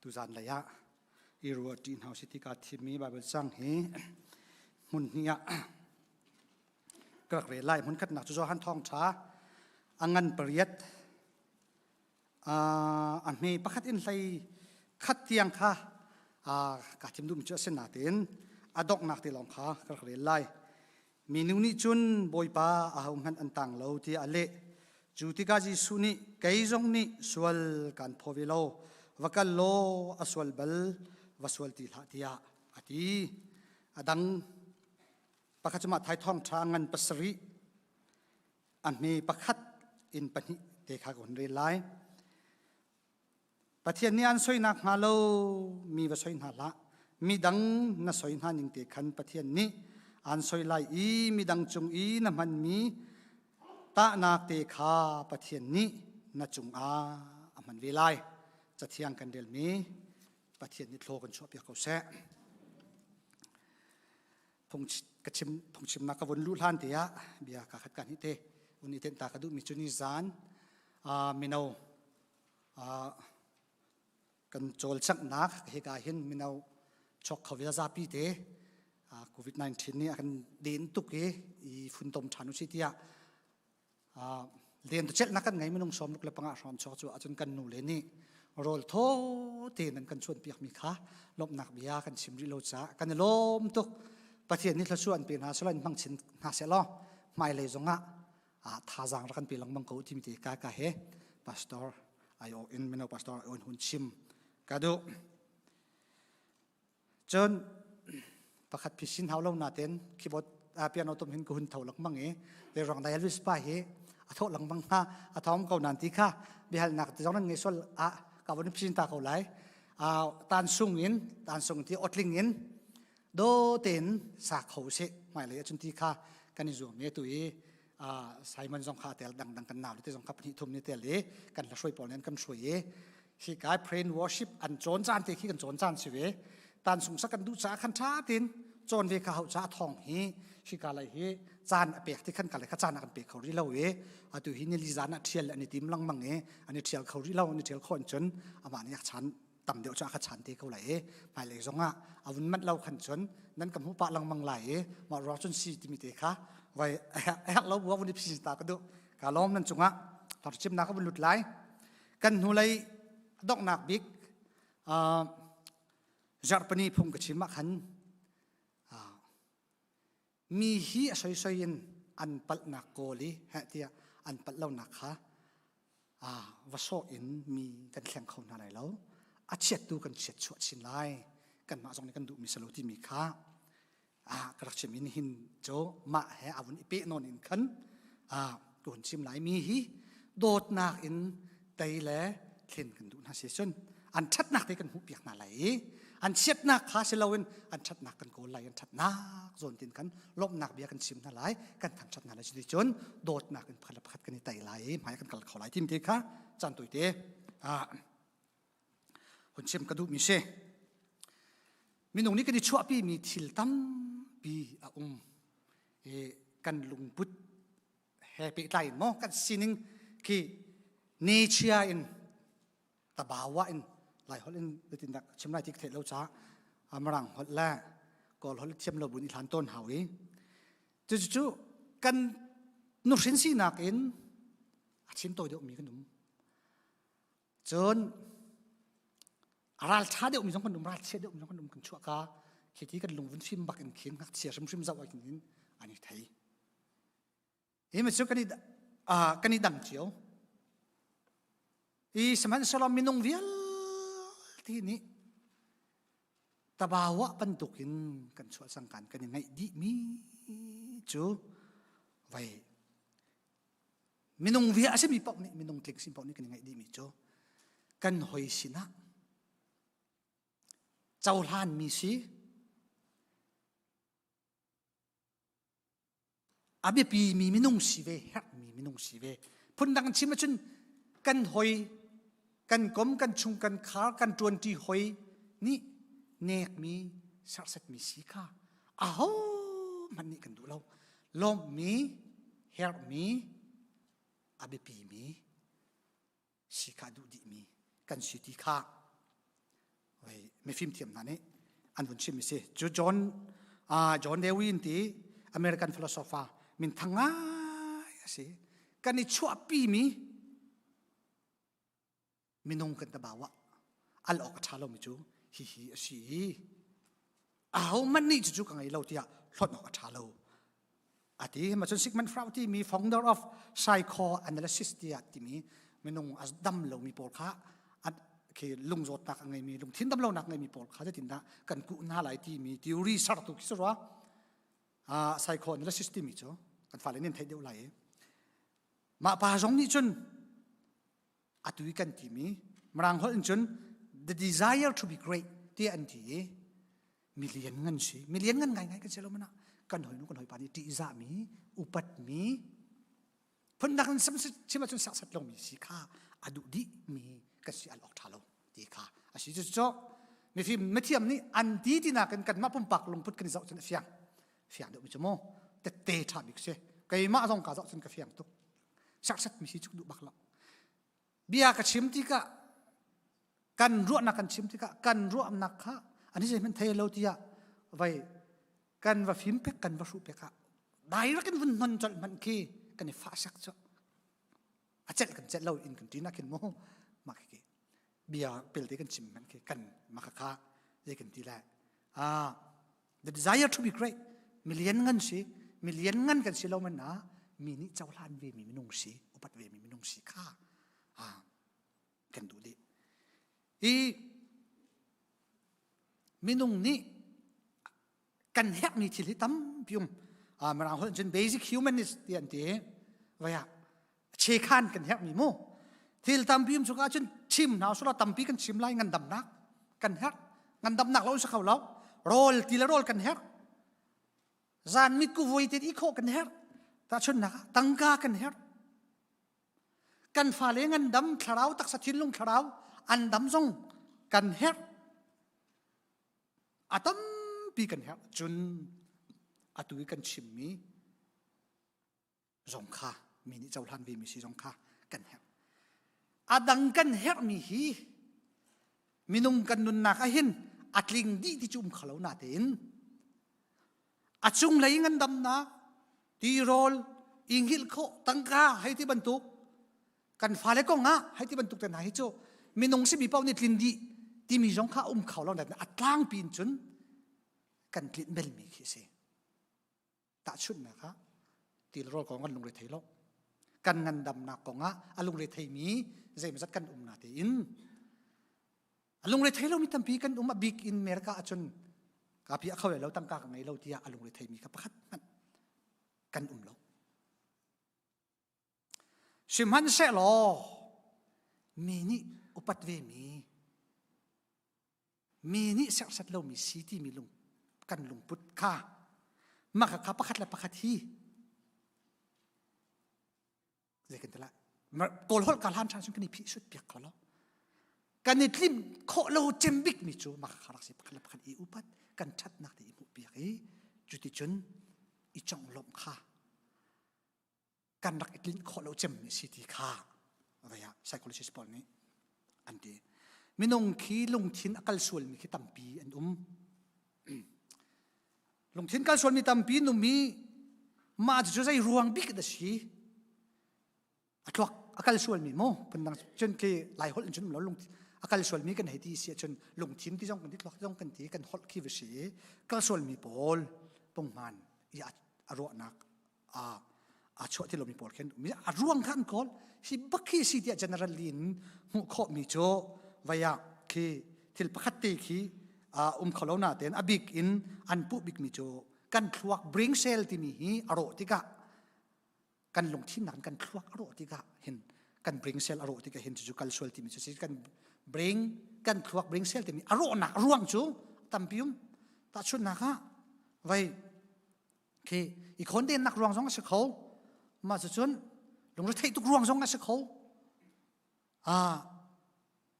Tuzan lei ah i ruah ṭi hna usih ti kaa thimmi Baibal cang hi hmun hnih ah ka rak rel lai. Hmun khatnak cu Johan Thawngṭha a ngan pariat a hme pakhat in hlei khat tiang kha kaa thim duhmi cu a si nain a donghnak te lawng kha ka rak rel lai. Minu nih cun Bawipa ahohmanh an tang lo tiah a leh. Cu tikah Jesuh nih kei zong nih sual kaan phaw ve lo, va kal law a sual bal va sual ti hlah tiah a ti. A dang pakhat cu Matthai thawngṭha ngan pasarih a hme pakhat in pahnih te kha ka hun rel lai. Pathian nih an soinak hnga lo mi va soi hna hlah. Midang na soi hna ning te khan Pathian nih aan soi lai i midang cung i na hmanmi tahnak te kha Pathian nih na cungah a hman ve lai. Cathiang kan relmi Pathian nih thlaw kan chuahpiak ko seh. Phung ka chim phungchimnak ka vun luh hlan te ah bia ka khat ka hnih te un i tenh ta ka duhmi cu ni zan mino Kan cawlcanghnak hika hin mino chuak kho vial zapi te COVID-19 nih a kan den tuk i i funtom ṭhan usih tiah len celhnak kan ngei minung sawm ruk le panga hrawng chuak cu ahcun kan nu le nih rawl thaw tein an kan chuanpiak mi kha lawmhnak bia kan chim rih lo caah kan i lawm tuk. Pathian nih thluachuah an pe hna selaw in hmang chin hna sehlaw hmailei zongah thazaang rak kan pe lengmang ko timi te ka ka he pastor ai in mino pastor ai hun chim ka duh. Cun pakhat phisin hau lo naten keyboard piano tum hin ka hun tho lengmang i le rong dai Elvis pa hi a tho lengmang ha a thong ko nan ti kha biahalnak ti zong nan ngei sol a ka von phisin ta ko lai. Tan sung in tan sung ti otling in do tein sa kho si hmailei ahcun ti kha kan i zuam i tu i Simon zong kha tel dangdang kan nau te zong kha pahnih thum ni tel i kan hla hruai pawl nih an kan hruai i hi kai pray and worship an cawn caan te khi kan cawn caan si ve. Tan sung sak kan duh caah khan tha tin cawn ve kha hau ca thong hi hi ka lai hi caan a pek ti khan ka lai kha caan a kan pe kho rih lo i atu hi ni li zan ah thial an i tim lengmang i an i thial kho rih lo. An i thial kho cun amah nih a chan tam deuh cu a ka chan te ko lai i hmailei zongah a vun manh lo khan cun nan ka hmuh pah lengmang lai i mah ruang cun si timi te kha vai a herh lo bu vun i phi ta ka duh. Ka lawm nan cungah. Thawngchimnak ka vun lut lai. Kan hnulei donghnak bik zarhpani phung ka chim ah khan mi hi a soisoi in an palhnak kawl i heh tiah an palh lonak kha va sawh in mi kan thleng kho hna lai lo, a chiattu kan chiat chuah chin lai, kanmah zong nih kan duhmi si lo timi kha ka rak chim. In hin cu mah he a vun i peh nawn in khan ka hun chim lai. Mi hi dawtnak in tei le thlen kan duh hna si cun an ṭhatnak te kan hmuhpiak hna lai i an chiatnak kha si loin an ṭhatnak kan kawl lai, an ṭhatnak zawn tin khan lawmhnak bia kan chim hna lai, kan thangṭhat hna lai. Cuti cun dawtnak in pakhat le pakhat kan i tei lai i hmai kan kal kho lai tim te kha caan tawi te hun chim ka duhmi si. Minung nih kan i chuahpi mi thil tampi a um i kan lungput he pehtlai in maw kan sining khi nechia in tabawa in lai holh in zeitindah chim lai ti ka theih lo caah Mirang holh le Kawl holh thiam lo buin i hlan tawn hau i cucu kan nuhrin sinak in a chim tawi deuhmi kan um. Cun a ral ṭha deuhmi zong kan um, ral chia deuhmi zong kan um. Kan chuah ka khi ti kan lungvun fim bak in khin ngakchia hrimhrim zoh ah hin an i thei. Hi cu kan i kan i dang cio. I sihmanhsehlaw minung vialte nih tabawa bantukin kan chuah cangkan kan i ngaih dihmi cu vai minung via a simi paoh nih, minung tling sin paoh nih kan i ngaih dihmi cu kan hoi sinah cohlanmi si, a biapi mi minung si ve, herhmi minung si ve. Phundang chim ahcun kan hoi, kan kom, kan chung, kan khar, kan ṭuanṭi hoi nih nekmi, serhsatmi si kha aho hmanh nih kan duh lo. Lawmhmi, herhmi, a biapi mi si kha duh dihmi kan si ti kha. Mifim thiam hna nih an vun chim si. Cu John uh, John Dewey in ti American philosopher min thang ngai a si. Kan i chuahpi mi minung kan ta bawa al awk a ṭha lomi cu hihi a si i ahohmanh nih cucu ka ngei lo tiah hlawt awk a ṭha lo a ti ma cun Sigmund Freud timi founder of psychoanalysis tiah timi minung a dam lomi pawl kha khi lungzawtnak a ngeimi lungthin dam lonak ngeimi pawl kha zeitindah kan kuh hna lai timi theory sertu khi si rua psychoanalysis timi cu kan fale nih an theih deuh lai i mah pa zong nih cun atu i kan timi Mirang holh in cun the desire to be great ti an ti i milian ngan si milian ngan ngai ngai kan si lo mana kan hoi nu kan hoi pa nih ṭihzah mi upat mi phundang in chim ahcun serhsat lomi si kha a duh dih mi kan si al awk ṭha lo ti kha a si cu mifim mithiam nih an ti ti nakin kanmah pumpak lungput kan i zoh cun a fiang fiang deuh mi cu mu tette ṭha bik si keimah zong ka zoh cun ka fiang tuk serhsat mi si cu duh bak lo bia ka chim tikah kan ruahnak kan chim tikah kan ruahnak kha ani zei hmanh thei lo tiah vai kan va fim pek kan va hruh pek ah direct in vun hnon colh hmanh khi kan i fah sak cu a celh kan celh lo in kan ṭin ah khin mu mah khi bia pelte kan chim hmanh khi kan mah kha zei kan ti lai ah The desire to be great. Milian ngan si, milian ngan kan si lo man na mi nih cohlan ve mi minung si, upat ve mi minung si kha ah kan duh dih. I minung nih kan herhmi thil hi tampi um. Ah mirang holh cun basic humanist ti an ti. Vaya chekhan kan herhmi mu thil tampi um chungah cun chim hna usula tampi kan chim lai ngandamnak kan herh ngandamnak lo sa kho lo rawl ti le rawl kan herh zan mit ku voi te i khawh kan herh tahchunnak ah tangka kan herh kan fale ngandam thlarau taksa thinlung thlarau an dam zong kan herh a tampi kan herh cun atu i kan chimmi zong kha mi nih cohlan ve mi si zong kha kan herh a dang kan herhmi hi minung kan nunnak ah hin a tling dih ti cu um kho lo natein a cunglei ngandamnak tirawl i hngilh khawh tangka hei ti bantuk kan fale kong ah hei ti bantuk te hna hi cu minung simi paoh nih tlin dih timi zong kha um kho lo nain a tlangpi in cun kan tlinh belmi khi a si Tahchunhnak ah tilrawl kong kan lungre thei lo. Kan ngandamnak kong ah a lungre theimi zeimawzat kan um na tein a lungre thei lomi tampi kan um a bik in America ahcun kapi a kho lo tangka ka ngei lo tiah a lungre theimi kha pakhat hmanh kan um lo. Sihmanhsehlaw mi nih upat ve mi mi nih serhsat lomi si timi lung kan lungput kha mah kha pakhat le pakhat hi zei kan ti lai kawl holh ka hlan ṭhan cun kan i phih sut piak kho lo kan i tlim khawh lo cem bik mi cu mah kha rak si pakhat le pakhat i upat kan ṭhatnak te i hmuh piak i cuticun i conglawmh kha kan rak i tlinh khawh lo cemmi si ti kha vei ah psychologist pawl nih an ti minung khi lungthin a kal sualmi khi tampi an um lungthin kal sualmi tampi num hi mah cu zei ruang bik da si a tluak a kal sualmi mu phundang cun khi lai holh in cun lo lung a kal sualmi kan hei ti si ahcun lungthin ti zong kan ti tluak zong kan ti kan holh khi va si kal sualmi pawl punghman i a ruahnak a a chuah ti lomi pawl khin a ruang kha an kawl hi bak khi si tiah generally in hmuh khawhmi cu vaya khi thil pakhat te khi um kho lo na tein a bik in an puh bikmi cu kan thluak brain cell timi hi a rawh tikah kan lungthin nak kan thluak a rawh tikah hin kan brain cell a rawh tikah hin cu kal sual timi cu si kan brain kan thluak brain cell timi a rawhnak a ruang cu tampi um tahchunhnak ah vai khi i khawndennak ruang zong a si kho mah cucun lungretheih tuk ruang zong a si kho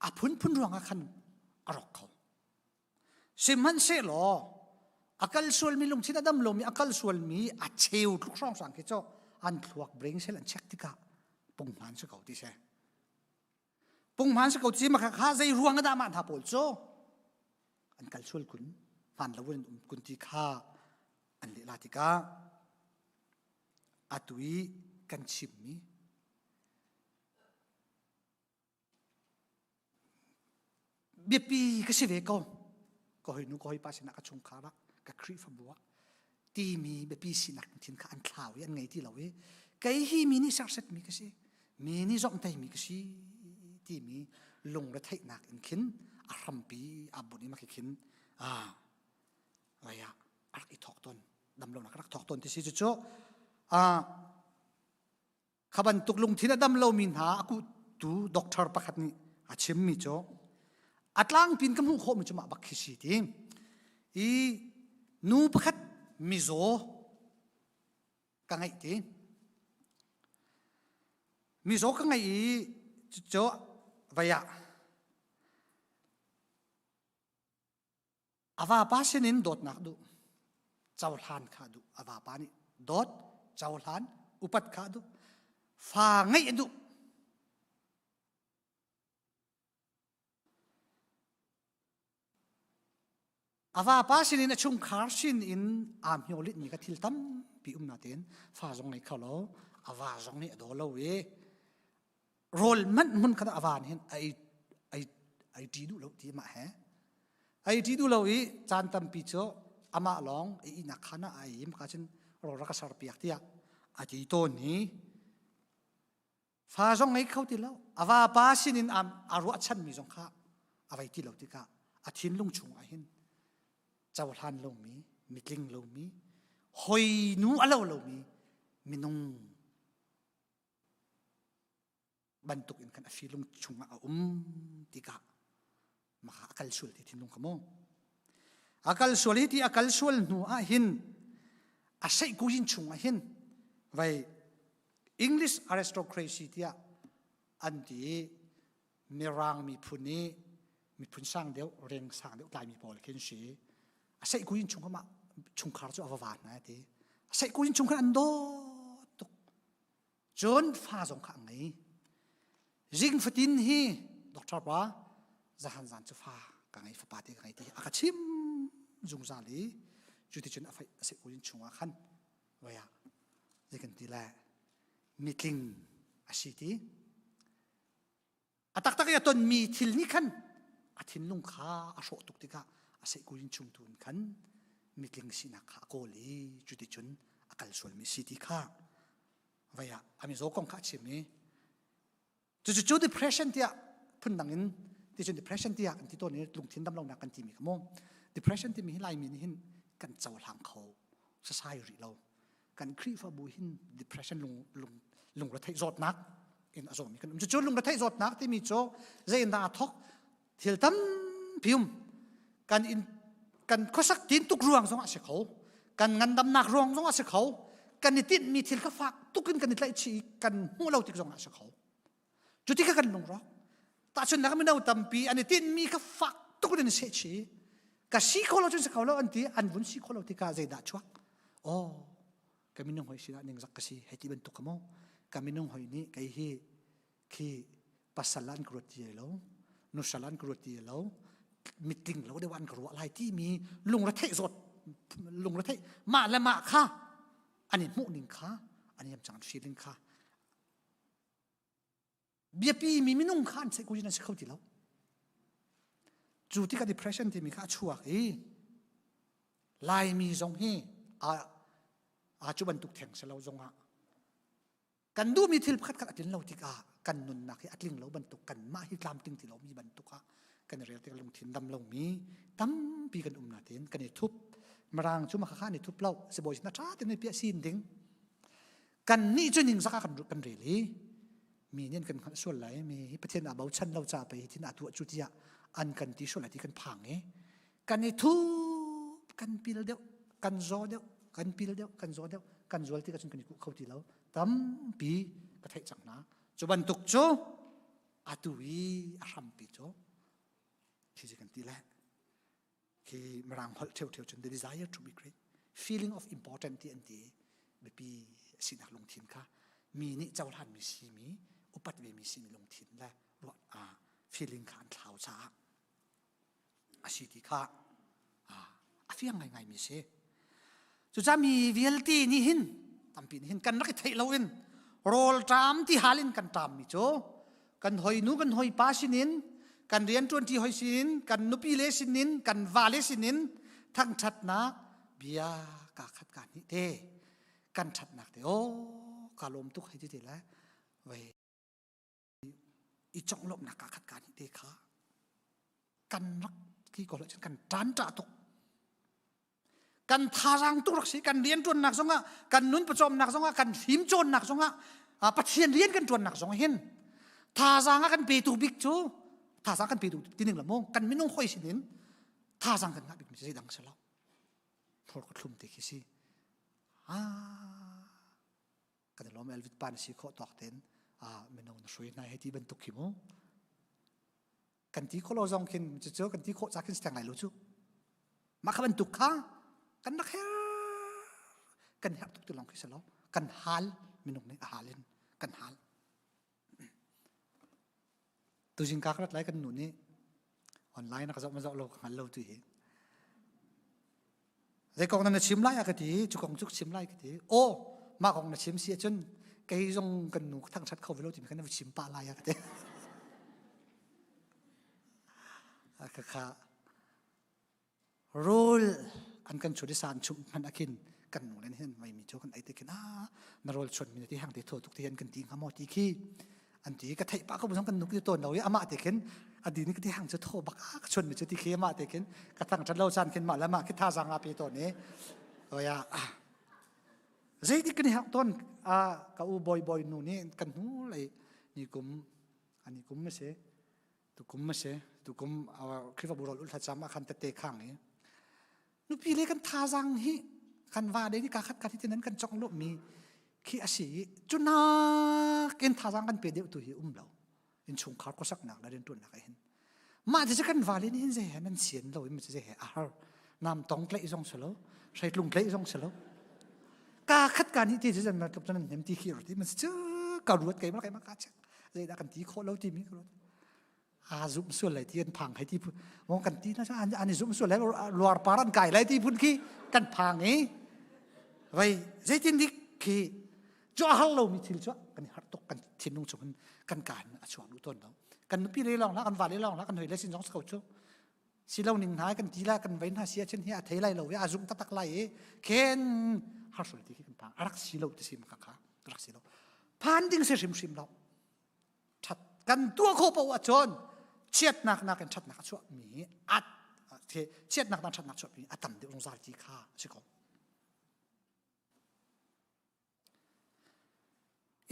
a phunphun ruang ah khan a rawk kho sihmanhsehlaw a kal sualmi lungthin a dam lomi a kal sualmi a cheu tluk hrawnghrang khi cu an thluak brain cell an check tikah punghman si ko ti si punghman si ko ti ma kha zei ruang ah dah mah hna pawl cu? An kal sual kun, hmaan lo in um kun ti kha an leh la tikah atu i kan chimmi biapi ka si ve ko. Ka hawinu ka hawipa sinah ka chungkhar ah ka Khrihfabu ah timi biapi sinak lungthin kha an thlau i an ngei ti lo i kei hi mi nih sersetmi ka si mi nih zomhtaimi ka si timi lungretheihnak in khin a hrampi aa bunh i makhi khin ah vaya a rak i thawk tawn damlonak a rak thawk tawn ti si cucu ah Kha bantuk lungthin a dam lomi hna a kuhtu doctor pakhat nih a chimmi cu a tlangpin ka hmuh khawhmi cu mah bak khi si ti. I nu pakhat mizaw ka ngeih ti. Mizaw ka ngeih i cucu vei ah A vapa sinin dawtnak duh, cohlan kha duh. A vapa nih dawt, cohlan, upat kha duh. Fa ngeih a duh. A vapa sinin a chungkhar sinin aa hmiolit mi kha thil tampi um natein fa zong ngei kho lo, a va zong nih a daw lo i rawl manh hmun kha a van hin ai ai ai ṭi duh lo ti mah he ai ṭi duh lo i caan tampi cu amah lawng i ihnak khan ah ai im ka cun rawl rak ka ser piak tiah a ti tawn hi fa zong ngei kho ti lo a vapa sinin a ruahchanmi zong kha a vei ti lo tikah a thinlung chung ah hin cohlan lomi mitling lomi hoi nu a lo lomi minung bantuk in khan a filung chungah a um tikah maka a kal sual ti thinlung kha mu a kal sual hi ti a kal sual hnu ah hin a seih kuyin chungah hin vai English aristocracy tiah an ti i mirang miphun i miphun sang deuh reng sang deuh tlaimi pawl khin si a seih kuyin chung mah chungkhar cu a va va hna ti a seih kuyin chung khan an dawt tuk Cun fa zong kha a ngei. Zing fatin hi doctor pa zahan zan cu fa ka ngei fapa te ka ngei ti a ka chim zungzal i cuticun a feih a seh in chungah khan voia zei kan ti le mitling a si ti A taktak i a tonmi thil nih khan a thinlung kha a hrawh tuk tikah a sehkuin chung tu in khan mitling sinak kha a kawl i cuticun a kal sualmi si ti kha vei ah a mizaw kong kha a chim i cucu cu depression tiah phundang in ticun depression tiah kan ti tawn i lungthin damlonak kan timi kha mu depression timi hi Laimi nih hin kan cohlang kho sasai rih lo kan Khrihfabu hin depression lung lung lungretheih zawtnak in a zawmi kan um cucu lungretheih zawtnak timi cu zei in dah aa thok thil tampi um kan in kan khuasak tin tuk ruang zong a si kho kan ngandamnak ruang zong a si kho kan i tinhmi thil kha fak tuk in kan i tlaihchih i kan hmuh lo tik zong ah a si kho Cuti kha kan lungrawk. Tahchunhnak mino tampi an i tinhmi kha fak tuk in an sehchih. Ka si kho lo cun si kho lo an ti, an vun si kho lo tikah zeidah chuak? Oh, ka minung hoi sinah ningzak ka si, hei ti bantuk ka mu. Ka minung hoi nih kei hi khi pasal an ka ruat ti lo, nusal an ka ruat ti lo, mitling lo deuh an ka ruah lai timi lungretheih zawt lungretheih mah le mah kha an i hmuh ning kha an i cang feeling kha biapi mi minung kha an seih an si kho ti lo cu tikah depression timi kha a chuak i laimi zong hi a a cu bantuk theng si lo zongah kan duhmi thil pakhat khat a tlin lo tikah kan nunnak hi a tling lo bantuk kan mah hi tlamtling ti lomi bantuk ah kan i rel tik lungthin dam lomi tampi kan um natin kan i thup mirang cu maka kha an i thup lo sibawi sin a ṭha tein piah sin ding Kan nih cu ningzak ah kan kan rel i mi nih an kan hngalh sual lai mi hi Pathian aa bochan lo ca pei thin aa tuah cu tiah an kan ti sual lai ti kan phang i kan i thup kan pil deuh kan zaw deuh kan pil deuh kan zaw deuh kan zual ti cun kan i kuh kho ti lo tampi ka theih cang hna cu bantuk cu atu i a hrampi cu khi kan ti le Khi mirang holh ṭheuṭheu cun the desire to be great, feeling of important ti an ti biapi sinak lungthin kha mi nih cohlanmi simi upat vemi simi lungthin le ruah feeling kha an thlau caah a si ti kha. fiang ngai ngai mi si. Cucaah mi vialte nih hin tampi nih hin kan rak i theih loin rawl ṭam ti hal in kan ṭam mi cu kan hoi nu kan hoi pa sinin kan rianṭuanṭi hoi sinin kan nupi le sinin kan vale sinin thangṭhatnak bia ka khat ka hnih te kan ṭhatnak te aw ka lawm tuk hei ti te le vei i conglawmhnak ka khat ka hnih te kha kan rak khi ko cun kan ṭan ṭah tuk kan thazaang tuk rak si kan rian ṭuannak zongah kan nun pawcawmnak zongah kan fim cawnnak zongah Pathian rian kan ṭuannak zong hin thazaang a kan petu bik cu thazaang kan petu tining la maw kan minung hoi sinin thazaang kan ngah bik mi zeidang si lo thor ka thlum te khi si ah kan lawm Elvit pan si khawh tawk ten minung na hrui hna hei ti bantuk khi mu kan ti khawh lo zong khin cucu kan ti khawh ca khin si ngai lo cu mah kha bantuk kha kan rak her kan herh tuk ti lawng khi si lo kan hal minung nih a hal in kan hal tuzing ka rat lai kan nu nih online ka zoh ma zoh lo ka hngal lo tu hi Zei kong na chim lai a ka ti, cu kong cu ka chim lai ka ti. Aw, mah kong na chim si ahcun kei zong kan nu ka thangṭhat kho ve lo timi kha na va chim pah lai a ka ti. Ka kha rawl an kan chut i sa an chumh hmanh ah khin kan nu le hin mei mi cu kan ei te khin ah na rawl chuan mi na ti hang te thaw tuk ti an kan ti hnga maw ti khi an ti ka theih pah ko zong kan nuk ti tawn lo i amah te khin a di ni ka ti hang cu thaw bak a ka chun mi cu ti khi amah te khin ka thang that lo caan khin mah le mah khi thazaang a pe tawn i oya zeitik kan i hak tawn a ka u boy boy nu nih kan hnu lei ni kum ani kum a si tukum a si tukum Khrihfabu rawl ul thlacam ah khan tette khang i nupi le kan thazaang hi kan va de ni ka khat ka ti nan kan chong lo mi khi a si i cu nak in thazaang kan pe deuh tu hi um lo innchungkhar khuasaknak le riantuannak ah hin mah ti kan va le nih hin zei he nan sian lo i zei he a har nam tong tlaih zong si lo hreitlung tlaih zong si lo ka khat ka nih ti cu zan tluk nan nem ti khi ti man cu ka ruat keimah keimah ka chek zeidah kan ti khawh lo ti mi ka ruat aa zumh sual lai ti an phang hei ti phun mong kan ti na an an i zumh sual lai luar par an kai lai ti phun khi kan phang i vei zeitin dik khi cu a har lomi thil cu kan i harh tuk kan thinlung chung in kan kaan a chuak duh tawn lo kan nupi le lawng hlah kan va le lawng hlah kan hoi le sin zong si ko cu si lo ning hna kan ti la kan vei hna si ahcun hi a thei lai lo i a zumh taktak lai i khen har sual ti khi kan phang a rak si lo ti si ma kha rak si lo phan ding si hrimhrim lo ṭhat kan tuah khawh paoh ahcun chiatnak nakin ṭhatnak a chuahmi at chiatnak nak ṭhatnak chuahmi a tam deuh zungzal ti kha a si ko.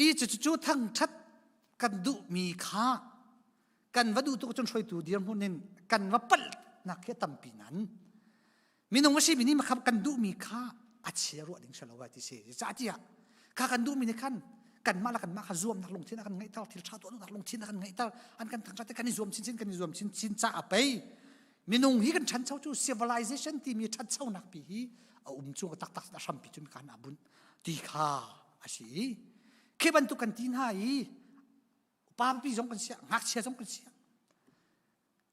I cucu thangṭhat kan duhmi kha kan va duh tuk cun hruaitu dirhmun in kan va palhnak hi a tampi nan minung a simi nih makham kan duhmi kha a chia ruah ding si lo vai ti si ca tiah kha kan duhmi nih khan kanmah le kanmah kha zuamnak lungthin a kan ngeihter thil ṭha tuahnak lungthin a kan ngeihter an kan thangṭhat kan i zuam chinchin kan i zuam chinchin ca a pei minung hi kan ṭhancho cu civilization timi ṭhanchonak pi hi a um cu taktak a hrampi cu kan a bunh ti kha a si khi bantuk kan ti hna i pa pi zong kan sia ngakchia zong kan sia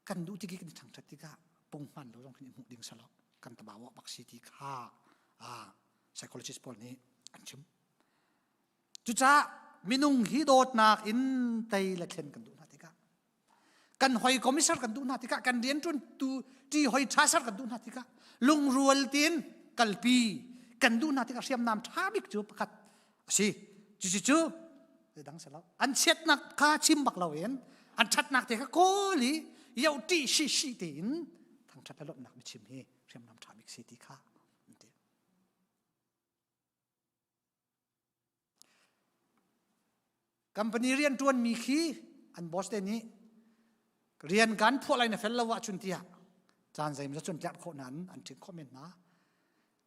kan duh tik i kan i ṭhangṭhat tikah punghman lo zong khin i hmuh ding si lo kan tabawa bak si ti kha ah psychologist pawl nih an chim cucaah minung hi dawtnak in tei le thlen kan duh hna tikah kan hoi commissar kan duh hna tikah kan rianṭuan tu ṭi hoi ṭha ser kan duh hna tikah lungrual tin kalpi kan duh hna tikah hriamnam ṭha bik cu pakhat a si cucu dang si lo an chiatnak kha chim bak lo in an ṭhatnak te kha kawl i yoh ṭih shi shi tein thangṭhat le lawmhnak biachim hi hriamnam ṭha bik si ti kha an ti. Company rian ṭuanmi khi an boss te nih rian kan phuah lai na fel lo ahcun tiah caan zeimawzat cun tlerh khawh nain an ṭhing khawh men hna.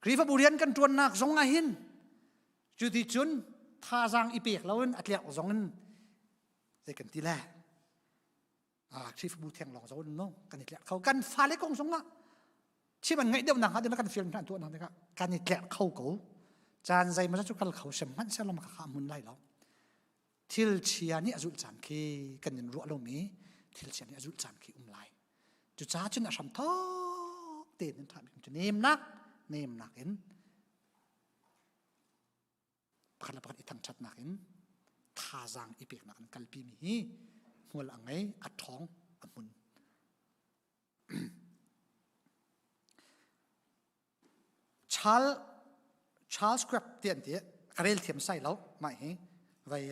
Khrihfabu rian kan ṭuannak zong ah hin cuti cun thazaang i pek loin a tlerh zong in zei kan ti le ah Khrihfabu theng lawng zong no kan i tlerh kho kan fale kong zong ah chim an ngaih deuh nak hnga kan film hna tuah nak tikah kan i tlerh kho ko caan zeimaw cu kal kho sem hmanh sehlaw kha mun lai lo thil chia nih a zulh caan khi kan in ruah lomi thil chia nih a zulh caan khi um lai cucaah cun a hram thawk. tein in ṭha bik cu nemnak nemnak in pakhat le pakhat i thangṭhatnak in thazaang i peknak in kalpi mi hi hmual a ngei a ṭhawng a hmun Charles Charles Crab ti an ti ka rel thiam sai lo mah hi vai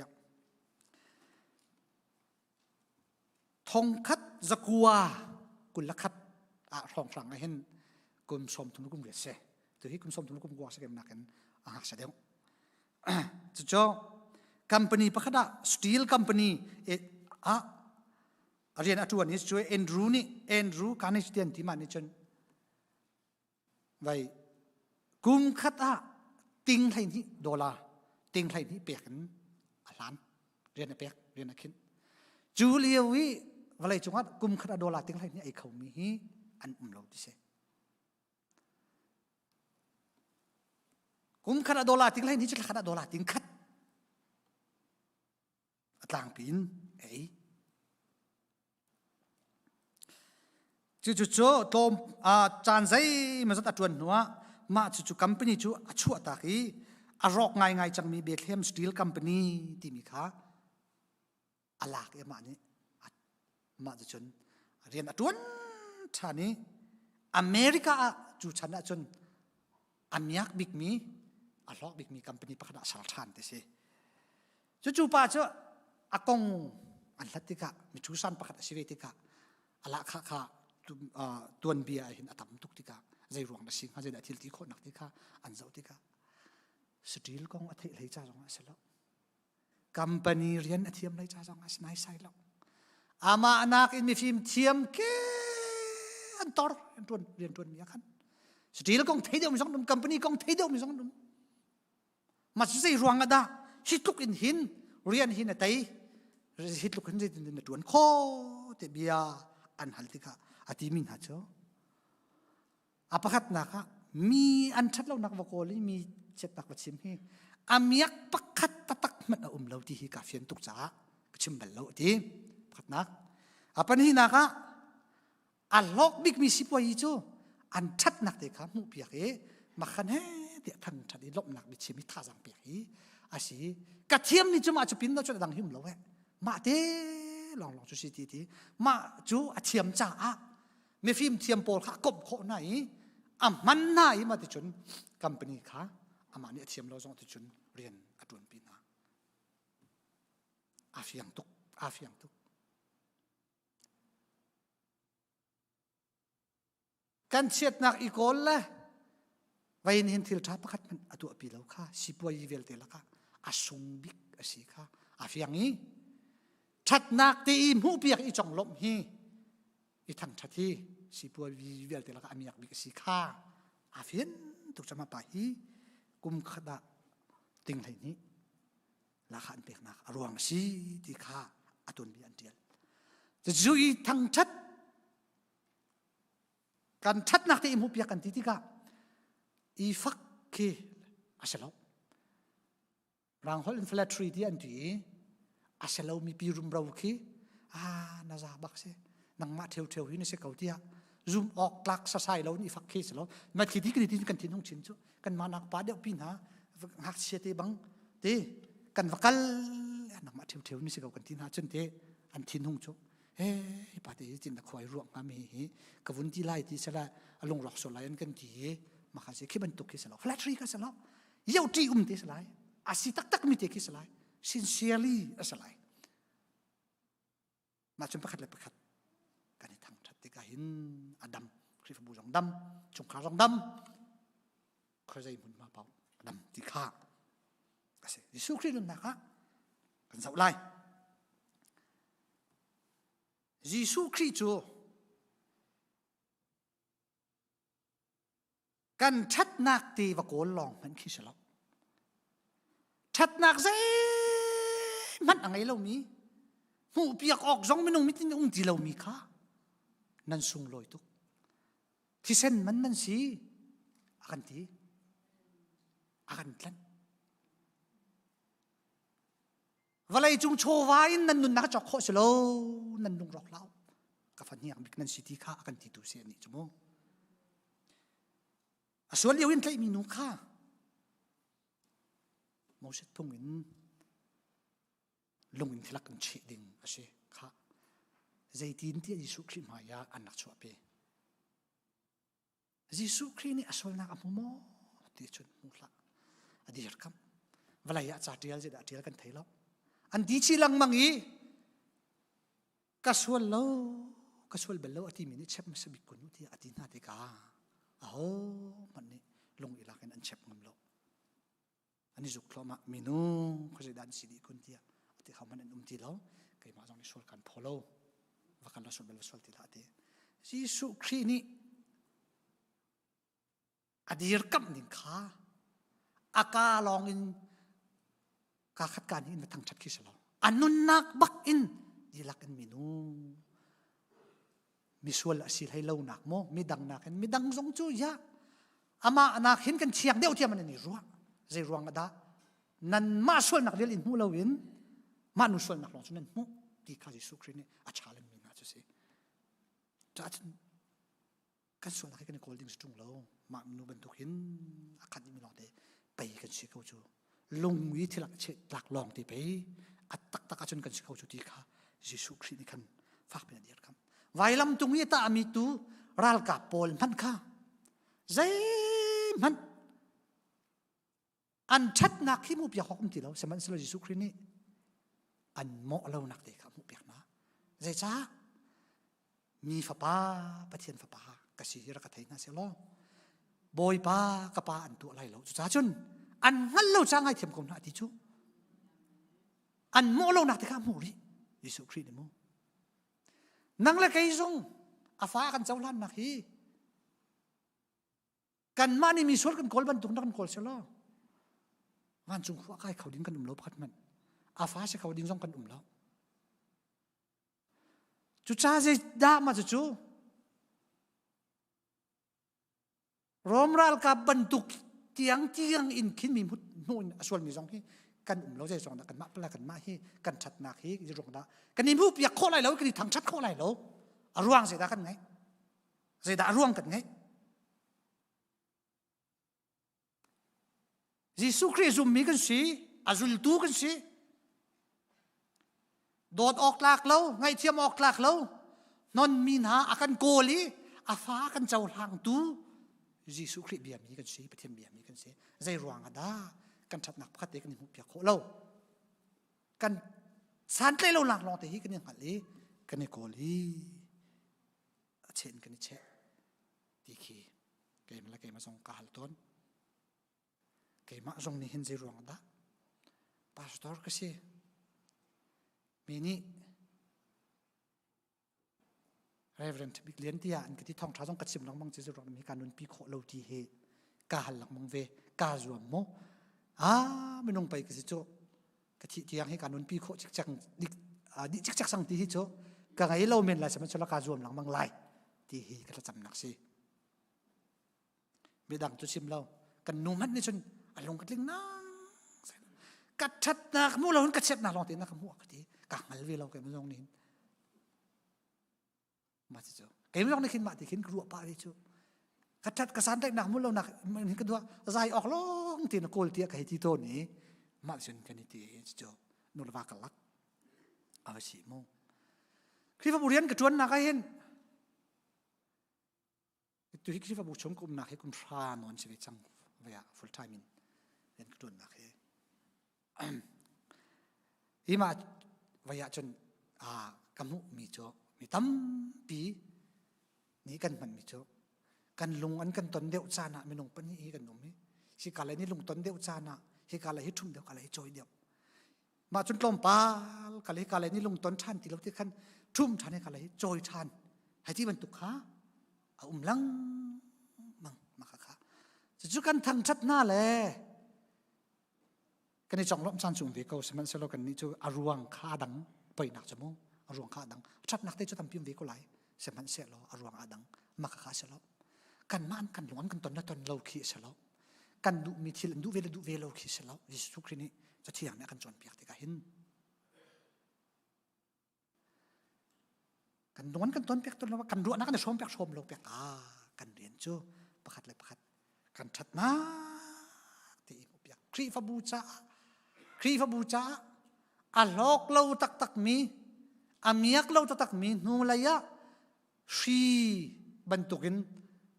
thongkhat zakua 21 ah hrawnghrang ah hin kum 30 kum riat si tu hi kum 30 kum kua si kem nakin a ngakchia deuh cucu company pakhat ah steel company ah rian a tuan i cu Andrew nih Andrew Carnegie tian ti ma nih cun vai kum khat ah ting 12 dollar ting 12 pek in a hlan rian a pek rian a khinh cu lio i vawlei cungah kum khat ah dollar ting 12 ei khomi hi an um lo ti si kum khat ah dollar ting 12 cu thla khat ah dollar ting khat a tlangpi in a ei. Cucu cu tlawm caan zeimawzat a ṭuan hnuah mah cucu company cu a chuahtak i a rawk ngaingai cangmi Bethlehem Steel Company timi kha a lak i amah nih mah cucun rian a ṭuan ṭhan i America ah cu chan ahcun a miak bikmi a hlawk bikmi company pakhat ah ser ṭhan ti si. Cucu pa cu a kong an hlat tikah miṭhusan pakhat a si ve tikah a lahkhah kha tuanbia ah hin a tam tuk tikah zei ruang dah si hnga zeidah thil ti khawhnak ti kha an zoh tikah steel kong a theih hlei ca zong ah a si lo company rian a thiam hlei ca zong ah a si naisai lo amah nak in mifim thiam ke an tor an tuan rian tuan mi ah khan steel kong thei deuh mi zong um company kong thei deuh mi zong um Ma cu zei ruang ah dah hi tluk in hin rian hi na tei hi tluk hin zeitin na tuan kho te bia an hal tikah a timi hna cu a pakhatnak ah mi an ṭhat lonak va kawl i mi chiatnak va chim hi a miak pakhat taktak hmanh a um lo ti hi ka fian tuk caah ka chim bal lo a ti pakhatnak a pahnihnak ah a hlawk bikmi sipuayi cu an ṭhatnak te kha hmuhpiak i makhan he tiah thangṭhat i lawmhnak biachim i thazaang pek hi a si ka thiam ni cu mah cu pin lo cun a dang him lo eh mah te lawnglawng cu si ti ti mah cu a thiam caah mifim thiam pawl kha a komh khawh hna i a hman hna i mah ti cun company kha amah nih a thiam lo zong ti cun rian a ṭuanpi hna a fiang tuk a fiang tuk Kan chiatnak i kawl le vain hin thil ṭha pakhat hmanh a tuahpi lo kha sipuai vialte lakah a sung bik a si kha a fiang i ṭhatnak te i hmuhpiak i conglawmh hi i thangṭhat hi sipuai vialte lakah a miak bik a si kha a fian tuk cama pa hi kum khat ah ting 12 lakah an peknak a ruang a si ti kha a tuanbia an ṭial. Cucu i thangṭhat kan ṭhatnak te i hmuhpiak kan ti tikah i fak khi a si lo. Rang holh in flattery ti an ti i a si lomi pi rumro khi ah na za bak si nangmah ṭheuṭheu hi na si ko tiah zum awk tlak sasai lo in i fak khi si lo ma khi ti kan ti kan thin hung chin cu kan mah nak pa deuh pi hna ngakchia te bang te kan va kal nangmah ṭheuṭheu ni si ko kan ti hna cun te an thin hung cu he hi pa te hi cin na khuai ruak hnga mi hi ka vun ti lai ti sala a lungrawk so lai an kan ti i maka si khi bantuk khi salo flattery ka salo yau ṭi um te salai asi taktak mi te khi salai sincerely asalai Mah cun pakhat le pakhat kan i thangṭhat tikah hin a dam Khrihfabu zong dam chungkhar zong dam khuazei hmunhma paoh a dam ti kha a si Jesuh Khrih nunnak ah kan zoh lai Jesuh Khrih cu Kan ṭhatnak ti va kawl lawng hmanh khi si lo. Ṭhatnak zeihmanh a ngei lomi, hmuhpiak awk zong minung mit in um ti lomi kha nan sunglawi tuk. Thisen man nan si a kan ti. A kan tlanh. Vawlei cung chawva in nan nunnak cawk khawh si lo, nan lungrawk hlah. Ka fa hniang bik nan si ti kha a kan ti tu si anih cu mu. A sual lio in tlaihmi nu kha Moses phung in lung in thilak in cheh ding a si kha zeitin tiah Jesuh Khrih hmai ah an rak chuahpi. Jesuh Khrih nih a sualnak a hmu maw ti cun hmu hlah. A dirkamh. Vawlei ah ca ṭial zeidah ṭial kan thei lo. An ti chih lengmang i ka sual lo ka sual bal lo a timi nih chep hmasa bik kun u tiah a ti hna tikah aho hmanh nih lung i lak in an chep ngam lo. An i zuk thluahmah minu khuazei dah an si dih kun tiah a ti kho hmanh an um ti lo. Keimah zong nih sual kan phaw lo. Va kan la sual bal va sual ti hlah ti. Jesuh Khrih nih a dirkamh ning kha a ka lawng in ka khat ka nih in va thangṭhat khi si lo a nunnak bak in dihlak in minu misual a si hlei lo nak maw midang nak in midang zong cu ya amah nak hin kan thiang deuh tiam an i ruah zei ruang ah dah nan mah sualnak vial in hmuh lo in mah nu sualnak lawng cu nan hmuh ti kha Jesuh Khrih nih a challenge mi hna cu si cun kan sualnak hi kan i kawl ding si ṭung lo mah nu bantuk hin a khat dihmi lawng te pei kan si ko cu lung i thil cheh tlak lawng te pei a taktak ahcun kan si ko cu ti kha Jesuh Khrih nih khan fak piin a dirkamh vailam tung i a tahmi tu ralkap pawl hmanh kha zeihmanh an ṭhatnak khi hmuhpiak awk um ti lo sihmanhsehlaw Jesuh Khrih nih an mawh lonak te kha hmuhpiak hna zeicah mi fapa Pathian fapa ka si hi rak ka thei hna seh law Bawipa ka pa an tuah lai lo cucaah cun an hngal lo ca ngaithiam ko hna ti cu an mawh lonak te kha hmuh rih Jesuh Khrih nih mu nang le kei zong a fa kan cohlannak hi Kanmah nih mi sual kan kawl bantuk na kan kawl selaw vancung khua kai kho ding kan um lo pakhat hmanh. A fa si kho ding zong kan um lo. Cuca zei dah ma cucu Rom ralkap bantuk tiang tiang in khin mi hnu in a sualmi zong hi kan um lo zei zong dah kanmah pala kanmah hi kan ṭhatnak hi ruang dah kan i hmuh piak khawh lai lo kan i thangṭhat khawh lai lo a ruang zei dah kan ngeih Zeidah a ruang kan ngeih? Jesuh Khrih zummi kan si, a zultu kan si. Dawt awk tlak lo, ngaihthiam awk tlak lo, nonmi hna a kan kawl i a fa a kan cohlangtu Jesuh Khrih biami kan si, Pathian biami kan si. Zei ruang ah dah kan ṭhatnak pakhat te kan i hmuhpiak khawh lo? Kan santlaih lo lak lawng te hi kan i hngalh i kan i kawl i a chen kan i cheh ti khi keimah le keimah zong ka hal tawn. Keimah zong nih hin zei ruang dah pastor ka si. Mi nih Reverend Bik Lian tiah an ka ti thawngṭha zong ka chim lengmang ci zei ruang mi ka nunpi khawh lo ti hi ka hal lengmang ve ka zuam mu ah minung pei ka si cu ka thih tiang hi ka nunpi khawh cikcek dih cikcek sang ti hi cu ka ngei lo men lai sihmanhsehlaw ka zuam lengmang lai ti hi ka thlacamnak si midang cu chim lo kan nu hmanh nih cun a lung ka tling nang ka ṭhatnak mu lo in ka chiatnak lawng te na ka hmuh ka ti ka hngal ve lo keimah zong nih mah cu keimah zong nih khin mah ti khin ka ruah pah ve cu ka ṭhat ka santlaihnak hmu lonak hin ka duah zai awk lawng ti na kawl tiah ka hei ti tawn i mah cun kan i ti cu nu le va ka lak a va si mu Khrihfabu rian ka ṭuannak ah hin tu hi Khrihfabu chung ka umnak hi kum hra nawn si ve cang ve ah full time in rian ka ṭuannak hi Hi mah voi ahcun ka hmuhmi cu mi tampi nih kan hmanmi cu kan lung an kan ton deuh caan ah minung pahnih hi kan um i hika lei nih lung ton deuh caan ah hika lei hi ṭhum deuh ka lei hi cawi deuh mah cun tlawmpal ka lei ka lei nih lung ton ṭhan ti lo ti khan ṭhum ṭhan hika lei hi cawi ṭhan hei ti bantuk kha a um lengmang mah kha kha cucu kan thangṭhat hna le kan i conglawmh caan cu um ve ko sihmanhsehlaw kannih cu a ruang kha a dang poinak cu mu a ruang kha a dang ṭhatnak te cu tampi um ve ko lai sihmanhsehlaw a ruang a dang mah kha a si lo kanmah an kan lung an kan ton le ton lo khi a si lo kan duhmi thil an duh ve le duh ve lo khi a si lo Jesuh Khrih nih Cathiang nih a kan cawnpiak tikah hin kan lung an kan ton piak ton lo kan ruahnak kan i hrawm piak hrawm lo piak ah kan rian cu pakhat le pakhat. Kan ṭhatnak ti i hmuhpiak. Khrihfabu caah Khrihfabu caah a hlawk lo taktakmi, a miak lo taktakmi hnulei ah hri bantukin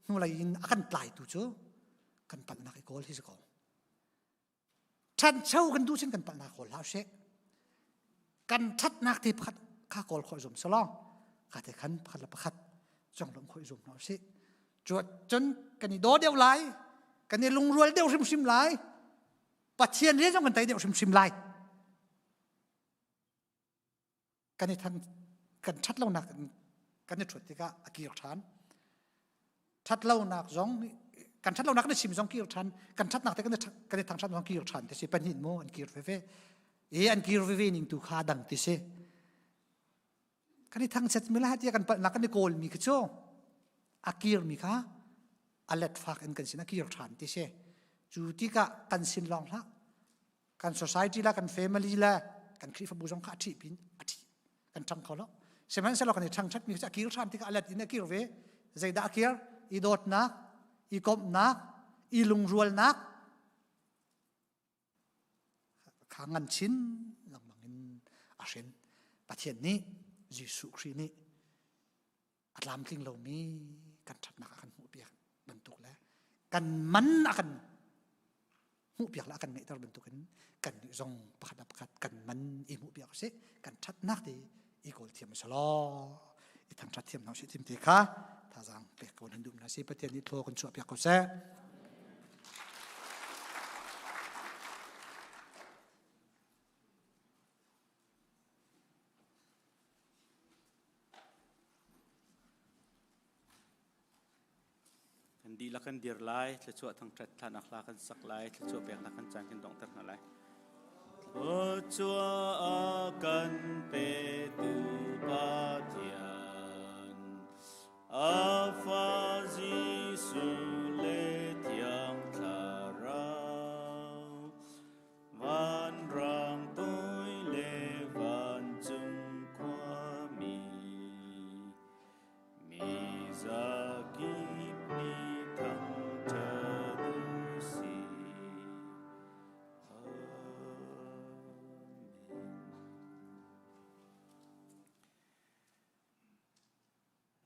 hnulei in a kan tlaitu cu kan palhnak i kawl hi si ko. Ṭhancho kan duh cun kan palhnak kawl hlah usih. Kan ṭhatnak te pakhat kha kawl khawh zum salawng ka te khan pakhat le pakhat conglawmh khawh i zum hna usih. Cun kan i daw deuh lai, kan i lungrual deuh hrimhrim lai, Pathian rian zong kan tei deuh hrimhrim lai. Kan i than kan ṭhat lonak kan i ṭhuat tikah a kir ṭhan. Ṭhat lonak zong kan ṭhat lonak kan i chim zong kir ṭhan, kan ṭhatnak te kan i kan i thangṭhat zong kir ṭhan ti si pahnih mu an kir veve. I an kir veve ning tu kha dang ti si. Kan i thangchiat mi la tiah kan palhnak kan i kawl mi khi cu a kir mi kha a let fak in kan sin a kir ṭhan ti si. Cu tikah kan sin lawng hlah kan society la kan family la kan Khrihfabu zong kha a ṭhih pin a ṭhih kan ṭhang kho lo. Sihmanhsehlaw kan i ṭhangṭhat mi cu a kir ṭhan tikah a let in a kir ve. Zeidah a kir? I dawtnak, i komhnak, i lungrualnak kha ngan chin lengmang in a hrin. Pathian nih Jesuh Khrih nih a tlamtling lomi kan ṭhatnak a kan hmuhpiak bantuk le kan man a kan hmuhpiak le a kan ngeihter bantukin kan nih zong pakhat le pakhat kan man i hmuhpiak usih kan ṭhatnak te i kawl thiam usih law i thangṭhat thiam hna usih tim te kha thazaang pek ko nan duh hna si Pathian nih thlaw kan chuahpiak ko seh. Kan dihlak kan dir lai, thluachuah thangṭhat thlanak hla kan sak lai, thluachuah peknak kan caan kan donghter hna lai. Thluachuah a kan petu Pathian, a fa Jesuh le Thiang Thlarau, Vanrang toi le vancung khuami, mi zakip nih thangṭhat u sih. Amen.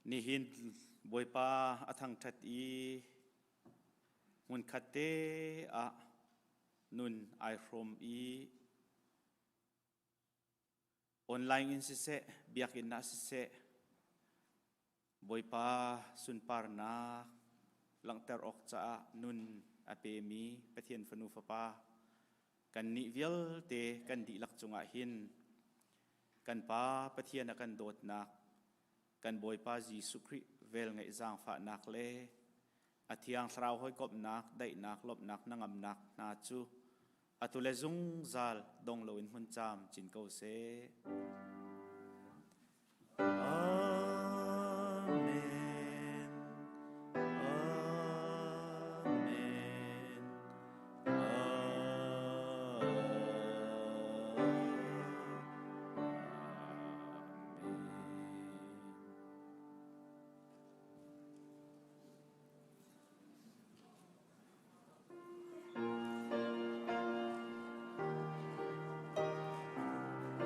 Nihin Bawipa a thangṭhat i hmunkhat te ah nun ai hrawm i online in siseh, biakinn ah siseh, Bawipa sunparnak langhter awk caah nun a pemi Pathian fanu fapa kannih vialte kan dihlak cungah hin kan Pa Pathian a kan dawtnak, kan Bawipa Jesuh Khrih velngeih zaangfahnak le a Thiang Thlarau hawikomhnak, daihnak, lawmhnak, hnangamnak hna cu atu le zungzal dong loin hmun caam cin ko seh. Amen.